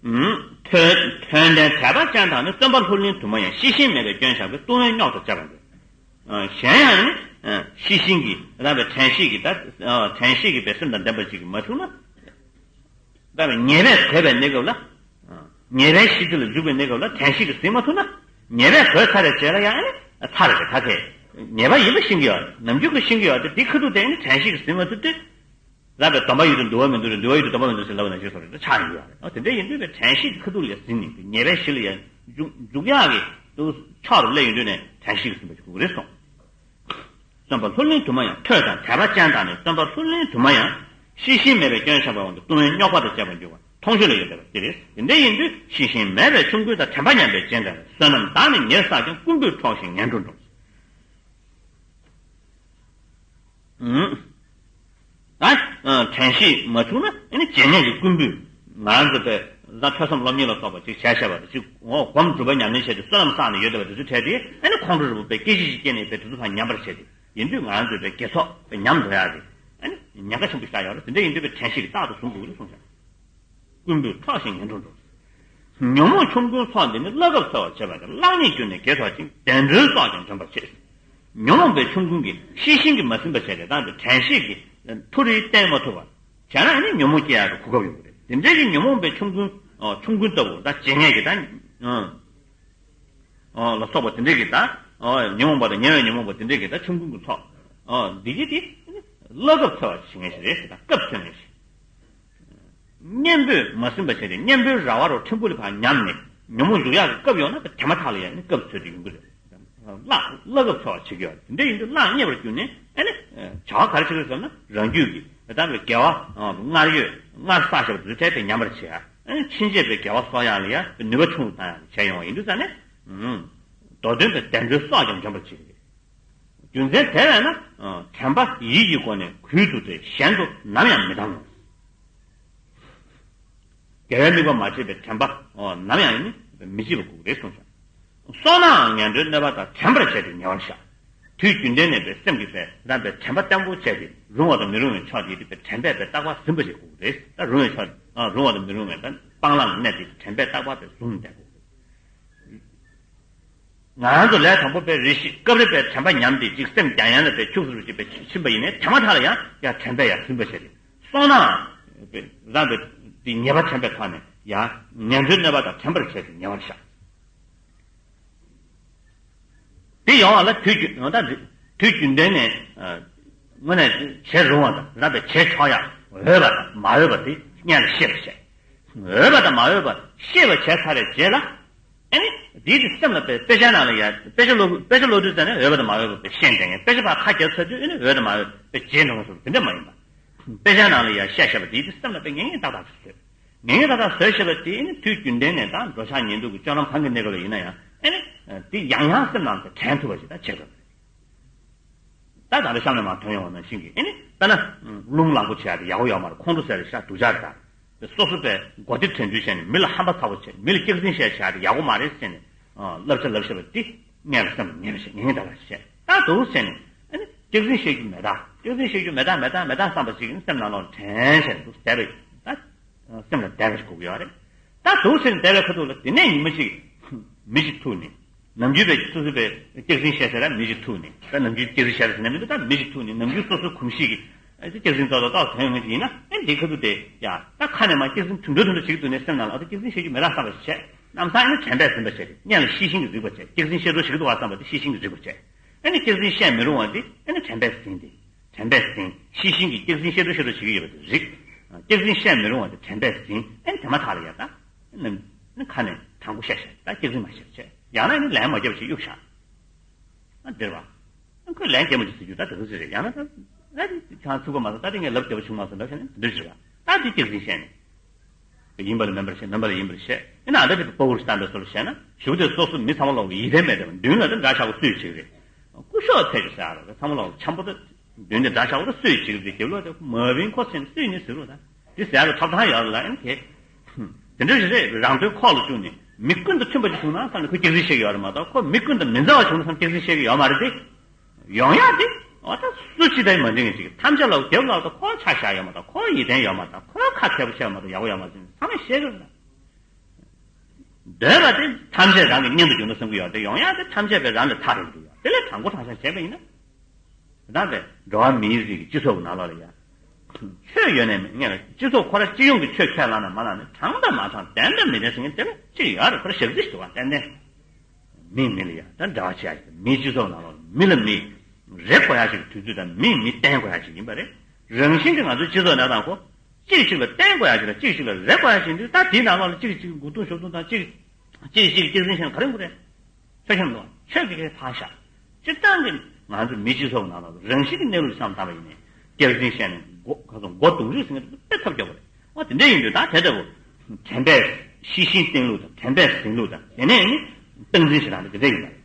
ཐོས་ཐོས་ལྡན་དད་པ་ཅན་དག་ནི། སྟོན་པ་ལྷུར་ལེན་དུ་མ་ཡང་། ཤེས་བཞིན་མེད་པའི་སྐྱོན་བཤགས་པའི། ལྟུང་བའི་རྙོག་དྲ་བཅད་པར་འགྱུར། གཞན་ཡང་ནི་ཤེས་བཞིན་གྱིས་རང་བའི་དྲན་ཤེས་ཀྱིས་ད་དྲན་ཤེས་ཀྱིས་པའི་སེམས་དང་ལྡན་པ་ཅིག་གིས་མ་བྱུང་ན། ད་ཉེས་པས་གོས་པའི་གནས་སྐབས་ལ། ཉེས་པའི་ཤེས་ཚུལ་ལ་འཇུག་པའི་གནས་སྐབས་ལ་དྲན་ཤེས་ཀྱིས་ཟིན་མ་ཐུབ་ན། ཉེས་པས་གོས་ཚར་བའི་རྗེས་ལ་ཡང་ཨ་ནི་ཚར་རེད། ད་དེ་ཉེས་པ་ཡིན་པ་ཤེས་ཀྱི་ཡོད། ནམ་རྒྱུན་གྱི་ཤེས་ཀྱི་ཡོད་དེ། དེ་ཁ་ཐུག་དེ་ནི་དྲན་ཤེས་ཀྱིས་ཟིན་མ་ཐུབ་དུས། རགས་པའི་སྡོམ་པ་ཡོད་དུས་འདུལ་བ་མི་འདུལ་རེད། འདུལ་བ་ཡོད་དུས་སྡོམ་པ་མི་འདུལ་ཟེར་ལབ་པ་ནང་བཞིན་བཟོ་འདྲ་ཆགས་ཡོང་གི་ཡོད་རེད། དེ་འདྲ་ཡིན་དུས་པའི་དྲན་ཤེས་ཀྱི་ཁ་ཐུག་ལ་ཟིན་ནས་ཉེས་པའི་གཞི་ལ་ཡང་འཇུག་འཇུག་ཡག་གི་དུ་ཕྱོགས་རུ་སླེབས་ཡོང་དུས་ནས་དྲན་ཤེས་ཀྱིས་ཟིན་པ་ཞིག་དགོས་ཀྱི་རེད་གསུངས། སྟོན་པ་ལྷུར་ལེན་དུ་མ་ཡང་། ཐོས་དང་དད་པ་ཅན་དག་ནི། སྟོན་པ་ལྷུར་ལེན་དུ་མ་ཡང་། ཤེས་བཞིན་མེད་པའི་སྐྱོན་བཤགས་པའི་དབང་གིས། ལྟུང་བའི་རྙོག་པ་དང་བཅས་པར་འགྱུར་བ་མཐོང་ཆོས་ལ་ཡོད་པ་དེ་རེད། དེ་འདྲ་ཡིན་དུས་ཤེས་བཞིན་མེད་པའི་ཆོམ་རྐུན་དང་དྲན་པ་ཉམས་པའི་རྐྱེན་དང་བསོད་ནམས་དག་ནི་ཉེར་བསགས་ཀྱང་རྐུན་པོས་འཕྲོགས་ཤིང་ངན་འགྲོར་འགྲོ། ཨུམ། ད་དྲན་ཤེས་མ་བྱུང་ན་ཨ་ནི་བརྗེད་ངས་ཀྱི་རྐུན་པོས་ང་རང་ཚོ་པའི་ད་ཐོས་བསམ་སློབ་གཉེར་ལ་སོགས་པ་ཅིག་བྱས་བྱས་པ་དང་ཅིག་འོ་སྒོམ་སྒྲུབ་པ་ཉམས་ལེན་བྱས་ཏེ་བསོད་ནམས་བསགས་ནས་ཡོད་བསྡད་པ་དེ་ཚོ་འཕྲལ་དེ་ཨ་ནི་ཁོང་ཁྲོ་རུ་པའི་སྐད་ཅིག་ཅིག་སྐྱེས་ནས་པའི་དེ་ཚོ་ཚང་ཉམས་པར་བྱས་ཏེ་ཡིན་དུས་ང་རང་ཚོ་པའི་དགེ་ཚོགས་པའི་ཉམས་འགྲོ་ཡག་དེ་ཨ་ནི་ཉེན་ཁ་ཆེན་པོ་ཞིག་ཆགས་ཡོད་རེད། དེ་འདྲ་ཡིན་དུས་པའི་དྲན་ཤེས་ཀྱི་རྟག་ཏུ་བཟུང་དགོས་ཀྱི་རེད་གསུངས་ཤག་རྐུན་པོས་འཕྲོགས་ཤིང་ངན་འགྲོར་འགྲོ། ཉོན་མོངས་ཆོམ་རྐུན་ཚོགས་འདི་ནི། བླ་གབ་འཚོལ་བར་བྱེད་པ་ཡིན། གླགས་རྙེད་གྱུར་ནས་དགེ་ཚོགས་ཅན། བདེ་འགྲོའི་སྲོག་ཀྱང་འཇོམས་པར་བྱེད། ཉོན་མོངས་པའི་ཆོམ་རྐུན་གྱིས་ཤེས་བཞིན་གྱིས་མ་ཟིན་པ་བྱས་ཏེ་བཏང་སྟེ་དྲན་ཤེས་ཀྱིས་མཐོ་རིས་བསྟེན་མ་ཐུབ་པ་བྱས་ན་ནི་ཉོན་མོངས་སྐྱེ་ཡག་གི་གོ་སྐབས་ཡོང་གི་རེད། དེ་འདྲའི་གི་ཉོན་མོངས་པའི་ཆོམ་རྐུན་ཨོ་ཆོམ་རྐུན་ལྟ་བུ་ད་བརྗེད་ངས་ཀྱི་ད་ཨོ་ཨོ་ལ་སོགས་པ་དེ་འདྲའི་གི་ད་ཨོ་ཉོན་མོངས་པ་དང་ཉེ་བའི་ཉོན་མོངས་པ་དེ་འདྲའི་གི་ད་ཆོམ་རྐུན་གྱི་ཚོགས་ཨོ་འདི་གི་དེ་བླ་གབ་འཚོལ་བ་བྱེད་མཁན་ཞིག་རེད་ཟེར། ད་སྐབས་འཚོལ་མཁན་ཞིག་གཉེན་པོས་མ་ཟིན་པ་བྱས་ཏེ་གཉེན་པོའི་ར་བ་རུ་ཕྲན་བུ་ལ་ཕར་ཉམས་ནས་ཉོན་མོངས་འཇུག་ཡག་གི་སྐབས་ཡོང་ན་དེ་མ་ཐག་ལ་ཡང་ནི་སྐབས་འཚོལ་དུ་ཡོང་གི་རེད། གླགས་གླགས་སྐབས་འཚོལ་བ་བྱེད་ཀྱི་ཡོད་རེད། དེ་འདྲ་ཡིན་དུས་གླགས་རྙེད་པར་གྱུར་ནས་ཨ་ནི་བྱ་བ་ག་རེ་བྱེད་ཀྱི་ཟེར་ན་རང་རྒྱུད་ཀྱི་ད་ལྟ་བའི་དགེ་བ་སྔར་ཡོད་སྔར་བསགས་བཞག་པ་དེ་ཚོ་འཕྲལ་དུ་ཉམས་པར་བྱེད་ཡ། ཨ་ནི་ཕྱིན་ཆད་པའི་དགེ་བ་གསོག་ཡག་ལ་ཡ་ནུས་པ་ཆུང་དུ་བཏང་ཡག་བྱས་ཡོང་བ་ཡིན་དུས་ཙང་ནས་མདོ་དོན་དང་བདེ་འགྲོའི་སྲོག་ཀྱང་འཇོམས་པར་བྱེད་ཀྱི་རེད། རྒྱུ་མཚན་དེ་བས་ན། དྲན་པ་ཡིད་ཀྱི་སྒོ་ནས་གུད་དུ་སྟེ་གཞན་དུ་ནམ་ཡང་མི་བཏང་ངོ་། དགེ་བའི་དམིགས་པ་མ་བརྗེད་པའི་དྲན་པ་ནམ་ཡང་ནི་མི་བརྗེད་པ་དགོས་ཀྱི་རེད་གསུངས་ཤག་སོང་ནའང་ངན་འགྲོའི་གནོད་པ་དག་དྲན་པར་བྱས་ཏེ་ཉེ་བར་བཞག་དུས་རྒྱུན་ལྡན་ནས་པའི་སེམས་ཀྱི་པའི་རང་པའི་དྲན་པ་བརྟན་པོ་བྱས་ཏེ་རུང་བ་དང་མི་རུང་བའི་ཕྱོགས་དེ་དེ་པའི་དྲན་པས་པའི་རྟག་པར་ཟིན་པ་བྱེད་དགོས་ཀྱི་རེད། ད་རུང་བའི་ཕྱོགས་རུང་བ་དང་མི་རུང་བའི་ད་སྤང་བླང་གནས་དེ་དྲན་པས་རྟག་པར་པའི་བཟུང་བསྡད་དགོས་ཀྱི་རེད། ང་རང་ཚོ་ལས་དང་པོ་པའི་རེ་ཞིག་སྐབས་རེ་པའི་དྲན་པ་ཉམས་ཏེ་ཅིག་སེམས་རྒྱ་ཡན་ལ་པའི་ཁྱུག་སུ་ཅིག་པའི་ཕྱིན་པ་ཡིན་ནའི་དེ་མ་ཐག་ལ་ཡང་ཡང་དྲན་པས་ཡར་ཟིན་པ་བྱས་ཏེ་སོང་ནའང་རང་པའི་དེ་ཉེས་པ་དྲན་པའི་ཐོག་ནས་ཡང་ངན་འགྲོའི་གནོད་པ་དང་དྲན་པར་བྱས་ཏེ་ཉེ་བར་བཞག་དེ་ཡོང་བ་ལ་དུས་རྒྱུན་ད་དུས་རྒྱུན་ལྡན་ནས་དངོས་གནས་བྱེད་རུང་བ་དང་རང་པའི་བྱེད་ཆོག་ཡག་འོས་པ་དང་མ་འོས་པ་དེ་སྔོན་ལ་ཤེས་པར་བྱས། འོས་པ་དང་མ་འོས་པ་ཤེས་པར་བྱས་ཚར་བའི་རྗེས་ལ། ཨ་ནི། དེའི་དེ་སེམས་ལ་དཔེ་དཔེ་ཆ་ནང་ལ་ཡ་དཔེ་ཆ་ཀློག་དཔེ་ཆ་ཀློག་དུས་ཙམ་ནས་འོས་པ་དང་མ་འོས་པ་དཔེ་ཤེས་འདྲ་ཡིན། དཔེ་ཆ་ཕར་ཁ་རྒྱབ་ཚར་དུས་ཨ་ནི་འོས་དང་མ་འོས་པ་དཔེ་བརྗེད་འགྲོ་བ་སོགས་དེ་འདྲ་མ་ཡིན་པ། དཔེ་ཆ་ནང་ལ་ཡ་བཤད་བཤད་པ་དེའི་དེ་སེམས་ལ་དཔེ་ངེས་ངེས་ཏག་ཏག་བཟོས། ངེས་ངེས་ཏག་ཏག་བཟོས་བཤད་པ་དེ་ཨ་ནི་དུས་རྒྱུན་ལྡན་ནས་དང་འགྲོ་འཆག་ཉལ་འདུག་གི་སྤྱོད་ལམ་གང་གི་གནས་སྐབས་ལ་ཡིན་ན་ཡང་ཨ་ནི། དེ་ཡང་ཡང་སེམས་ནང་དུ་དྲན་ཐུབ་པ་ཞིག་ད་བྱེད་དགོས། ད་ད་ལྟ་གཤམ་ནས་མར་ཐོན་ཡོང་བ་ནང་བཞིན་གྱི་ཨེ་ནི་ད་ན་རླུང་ལངས་པོ་བྱེད་ཡ་དེ་ཡག་པོ་ཡོད་མ་རེད། ཁོང་ཁྲོ་ཟེར་ཡ་ཤ་སྡུག་ཅག་རེད། ད་སོ་སོ་པའི་མགོ་རྟིང་དྲན་རྒྱུ་བྱས་ནས་མི་ལ་ཧམ་པ་ཚ་པོ་བྱས་མི་ལ་སྐྱག་རྫུན་བཤད་བྱེད་ཡ་དེ་ཡག་པོ་མ་རེད་ཟེར་ནས་བསླབ་བྱ་བསླབ་བཤད་པ་འདི་སྔོན་ལ་སེམས་ལ་ངེས་པ་བྱས་ངེས་ངེས་ད་ལ་བཤད་ད་འདུག་ཟེར་ནས་ཨེ་ནི་སྐྱག་རྫུན་བཤད་རྒྱུ་མེད་ད་སྐྱག་རྫུན་བཤད་རྒྱུ་མེད་ད་མེད་ད་མེད་ད་བསམ་པ་ཞིག་ཨེ་ནི་སེམས་ནང་ལོགས་དྲན་བྱས་འདུག་ཟེར་བས་ད་སེམས་ལ་བདེ་བ་ཞིག་དགོས་ཀྱི་ཡོད་རེད། ད་འདུག་ཟེར་ནས་བསྡད་པའི་ཁ་ཐུག་ལ་དེ་ནས་ཉི་མ་གཅིག་མི་གཅིག་ཐུག་ནས། ནམ་རྒྱུན་པའི་སོ་སོ་པའི་སྐྱག་རྫུན་བཤད་ཟེར་ལ་མི་གཅིག་ཐུག་ནས། ད་ནམ་རྒྱུན་སྐྱག་རྫུན་བཤད་ཟེར་ནས་མི་འདུག་ད་མི་གཅིག་ཐུག་ནས་ནམ་རྒྱུན་སོ་སོའི་གོམས་གཤིས་ཀྱི་ཨ་ཙི་སྐྱག་རྫུན་ཏོག་ཏོག་ཏོག་ཐོན་ཡོང་མཁན་ཅིག་ཡིན་ན་ཨེ་འདིའི་ཁ་ཐུག་དེ་ཡ་ད་ཁ་ནས་མ་སྐྱག་རྫུན་དུམ་གྲོ་དུམ་གྲོ་བྱེད་ཀྱི་འདུག་ནས་སེམས་ནང་ལ་ཨ་ཙི་སྐྱག་རྫུན་བཤད་རྒྱུ་མེད་ད་བསམ་པ་ཞིག་བྱས། ལམ་སང་ཨེ་ནི་དྲན་པས་ཟིན་པ་བྱས་སྔོན་ལ་ཤེས་བཞིན་གྱི་རིག་པ་བྱས། སྐྱག་རྫུན་བཤད་འགྲོ་ཞིག་འདུག་བ་བསམ་པ་དེ་ཤེས་བཞིན་གྱི་རིག་པ་བྱས། ཨེ་ནི་སྐྱག་རྫུན་བཤད་མི་རུང་བ་དེ་ཨེ་ནི་དྲན་པས་ཟིན་ཏེ། དྲན་པས་ཟིན། ཤེས་བཞིན་གྱི་སྐྱག་རྫུན་བཤད་འགྲོ་བཤད་འགྲོ་བྱེད་ཀྱི་ཡོད་པ་དེ་རིག་སྐྱག་རྫུན་བཤད་མི་རུང་བ་དེ་དྲན་པས་ཟིན། ཨེ་ནི་དེ་མ་ཐག་ལ་ཡ་ད། ནི་ཁ་ནས་དྲང་པོ་བཤད་བཤད་ད་སྐྱག་རྫུན་མ་བཤད་བྱས། ཡང་ན་ནི་ལན་མ་བརྒྱབ་བྱས་གཡུག་བཞག་ཨ་འདིར་བ། ཁོས་ལན་རྒྱབ་མ་བྱུང་ཟེར་རྒྱུ་ད་དེ་ཚོ་ཅི་རེད། ཡང་ན་ད་ཨ་ནི་ཁྱང་ཚུགས་པ་མ་སོང་ད་དེ་ངས་ལབ་བརྒྱབ་བྱུང་མ་སོང་ལབ་བྱས་ནས་འདིར་བྱེད་པ་ད་དེ་སྐྱག་རྫུན་བཤད་ནས། ཡིན་པ་ལ་མིན་པར་བཤད། མིན་པ་ལ་ཡིན་པར་བཤད། ཡིན་ན་ཨ་འདྲ་དེ་པོ་བོར་སྟན་པའི་སོ་ལ་བཤད་ན་གཞུག་དེ་སོ་སོ་མི་ཚང་མ་ལོག་ཡིད་བརྟན་མེད་དེ་མདུན་ལ་དེ་འདྲ་ཆགས་པོ་སུས་བྱེད་ཀྱི་རེད། སྐུ་ཞབས་ཐད་ཀྱི་ཟེར་ཨ་རོ་དེ་ཚང་མ་ལོག་འཆམ་པོ་དེ་མདུན་དེ་འདྲ་ཆགས་པོ་དེ་སུས་བྱེད་ཀྱི་རེད། རྒྱབ་ལོག་དེ་མ་བིན་ཁོ་ཚན་སུས་ནི་ཟེར་རོ་ད། དེ་ཟེར་ཡག་གི་ཐོབ་ཐང་ཡོད་ལ་ཨེ་དེ། དེ་འདྲ་ཞིག་རེད། རང་དོན་ཁོག་ལ་བཅུག་ནས་མི་ཀུན་ཏུ་མཐུན་པ་ཅིག་བྱུང་ན་བསམ་ནས་ཁོ་སྐྱག་རྫུན་བཤད་ཀྱི་ཡོད་རེད་མ་གཏོགས། ཁོ་མི་ཀུན་ཏུ་མི་མཛའ་བ་བྱུང་ན་བསམ་སྐྱག་རྫུན་བཤད་ཀྱི་ཡོད་མ་རེད་དེ། ཡོང་ཡག་དེ་འོ་ད་སུ་ཅི་དང་མ་འགྲིག་ངེས་ཅིག་ཐམས་ཅད་ལ་རྒྱབ་ལ་ད་ཁོ་ཆ་བཞག་ཡོད་མ་གཏོགས། ཁོ་ཡིད་བརྟན་ཡོད་མ་གཏོགས། ཁོ་ཁ་མཁས་པོ་བྱས་མ་གཏོགས་ཡག་པོ་ཡོད་མ་རེད། ཚང་མས་ཤེས་ཀྱི་རེད། འདོད་པ་དེ་ཐམས་ཅད་རང་གི་གཉེན་དུ་གྱུར་ན་བསམ་གྱི་ཡོད་དེ། ཡོང་ཡག་དེ་ཐམས་ཅད་པས་རང་ལ་ཐག་རིང་དུ་ཡོད། དེ་ལས་དྲང་པོ་དྲང་བཞག་བྱས་པ་ཡིན་ན། ད་པའི་འགྲོ་བ་མིའི་རིགས་ཀྱི་སྤྱི་ཚོགས་ཀྱི་ནང་ལོགས་ལ་ཡ། ཆོས་ཡོད་ནས་མེད་ངེས་ལ། སྤྱི་ཚོགས་ཁོ་ར་སྤྱི་ཡོངས་ཀྱི་ཆོས་ཁས་བླངས་ན་མ་བླངས་ནས། དྲང་དང་མ་དྲང་། བདེན་དང་མི་བདེན་ཟེར་མཁན་དེ་ལ་གཅིག་ཡོད་རེད། ཁོ་ར་ཞབས་རྩིས་ཞུ་བ་ཏན་ཏན། མི་མི་ལ་ཡ་ད་འབྲེལ་བ་བྱེད་ཡ་ཞིག་མིའི་སྤྱི་ཚོགས་ནང་ལོགས་ལ་མི་ལ་མི་རེ་དགོས་ཡ་ཞིག་དུས་ཚོད་དང་མི་མི་བརྟེན་དགོས་ཡ་ཞིག་ཡིན་པ་རེད། རང་བཞིན་གྱི་ང་ཚོའི་སྤྱི་ཚོགས་ནང་དང་ཁོ། གཅིག་གཅིག་ལ་བརྟེན་དགོས་ཡ་ཞིག་དང་གཅིག་གཅིག་ལ་རེ་དགོས་ཡ་ཞིག་འདུག་ད་དེའི་ནང་ལོགས་ལ་གཅིག་གཅིག་མགོ་རྟིང་ཞབས་རྟིང་དང་། གཅིག་གཅིག་གཅིག་སྐྱག་རྫུན་བཤད་ན་ག་རེ་འགྲོ་རེད། ཆོས་ཁྱབ་འདུག་ཆོས་ཀྱི་ཁས་ཕར་བཞག་སྤྱིར་བཏང་གི་ང་ཚོ་མི་སྤྱི་ཚོགས་ནང་ལ་རང་བཞིན་གྱི་གནས་ལུགས་བསམ་བཏང་བ་ཡིན་ནའི། སྐྱག་རྫུན་བཤད་ནས་མགོ་ཁ་སང་མགོ་རྡུང་རེས་ཟེར་མཁན་དེ་དཔེ་ཐབས་སྐྱོ་པོ་རེད། ཨ་དེ་འདྲ་ཡིན་དུས་ད་དེ་ལྟ་བུ། དྲན་པས་ཤེས་བཞིན་བསྟེན་ལུགས་དང་། དྲན་པས་ཟིན་ལུགས་དང་། དེ་ནས་ནི་སྟངས་འཛིན་བྱེད་སྟངས་དེ་དེ་འདྲ་ཡིན་པ་རེད།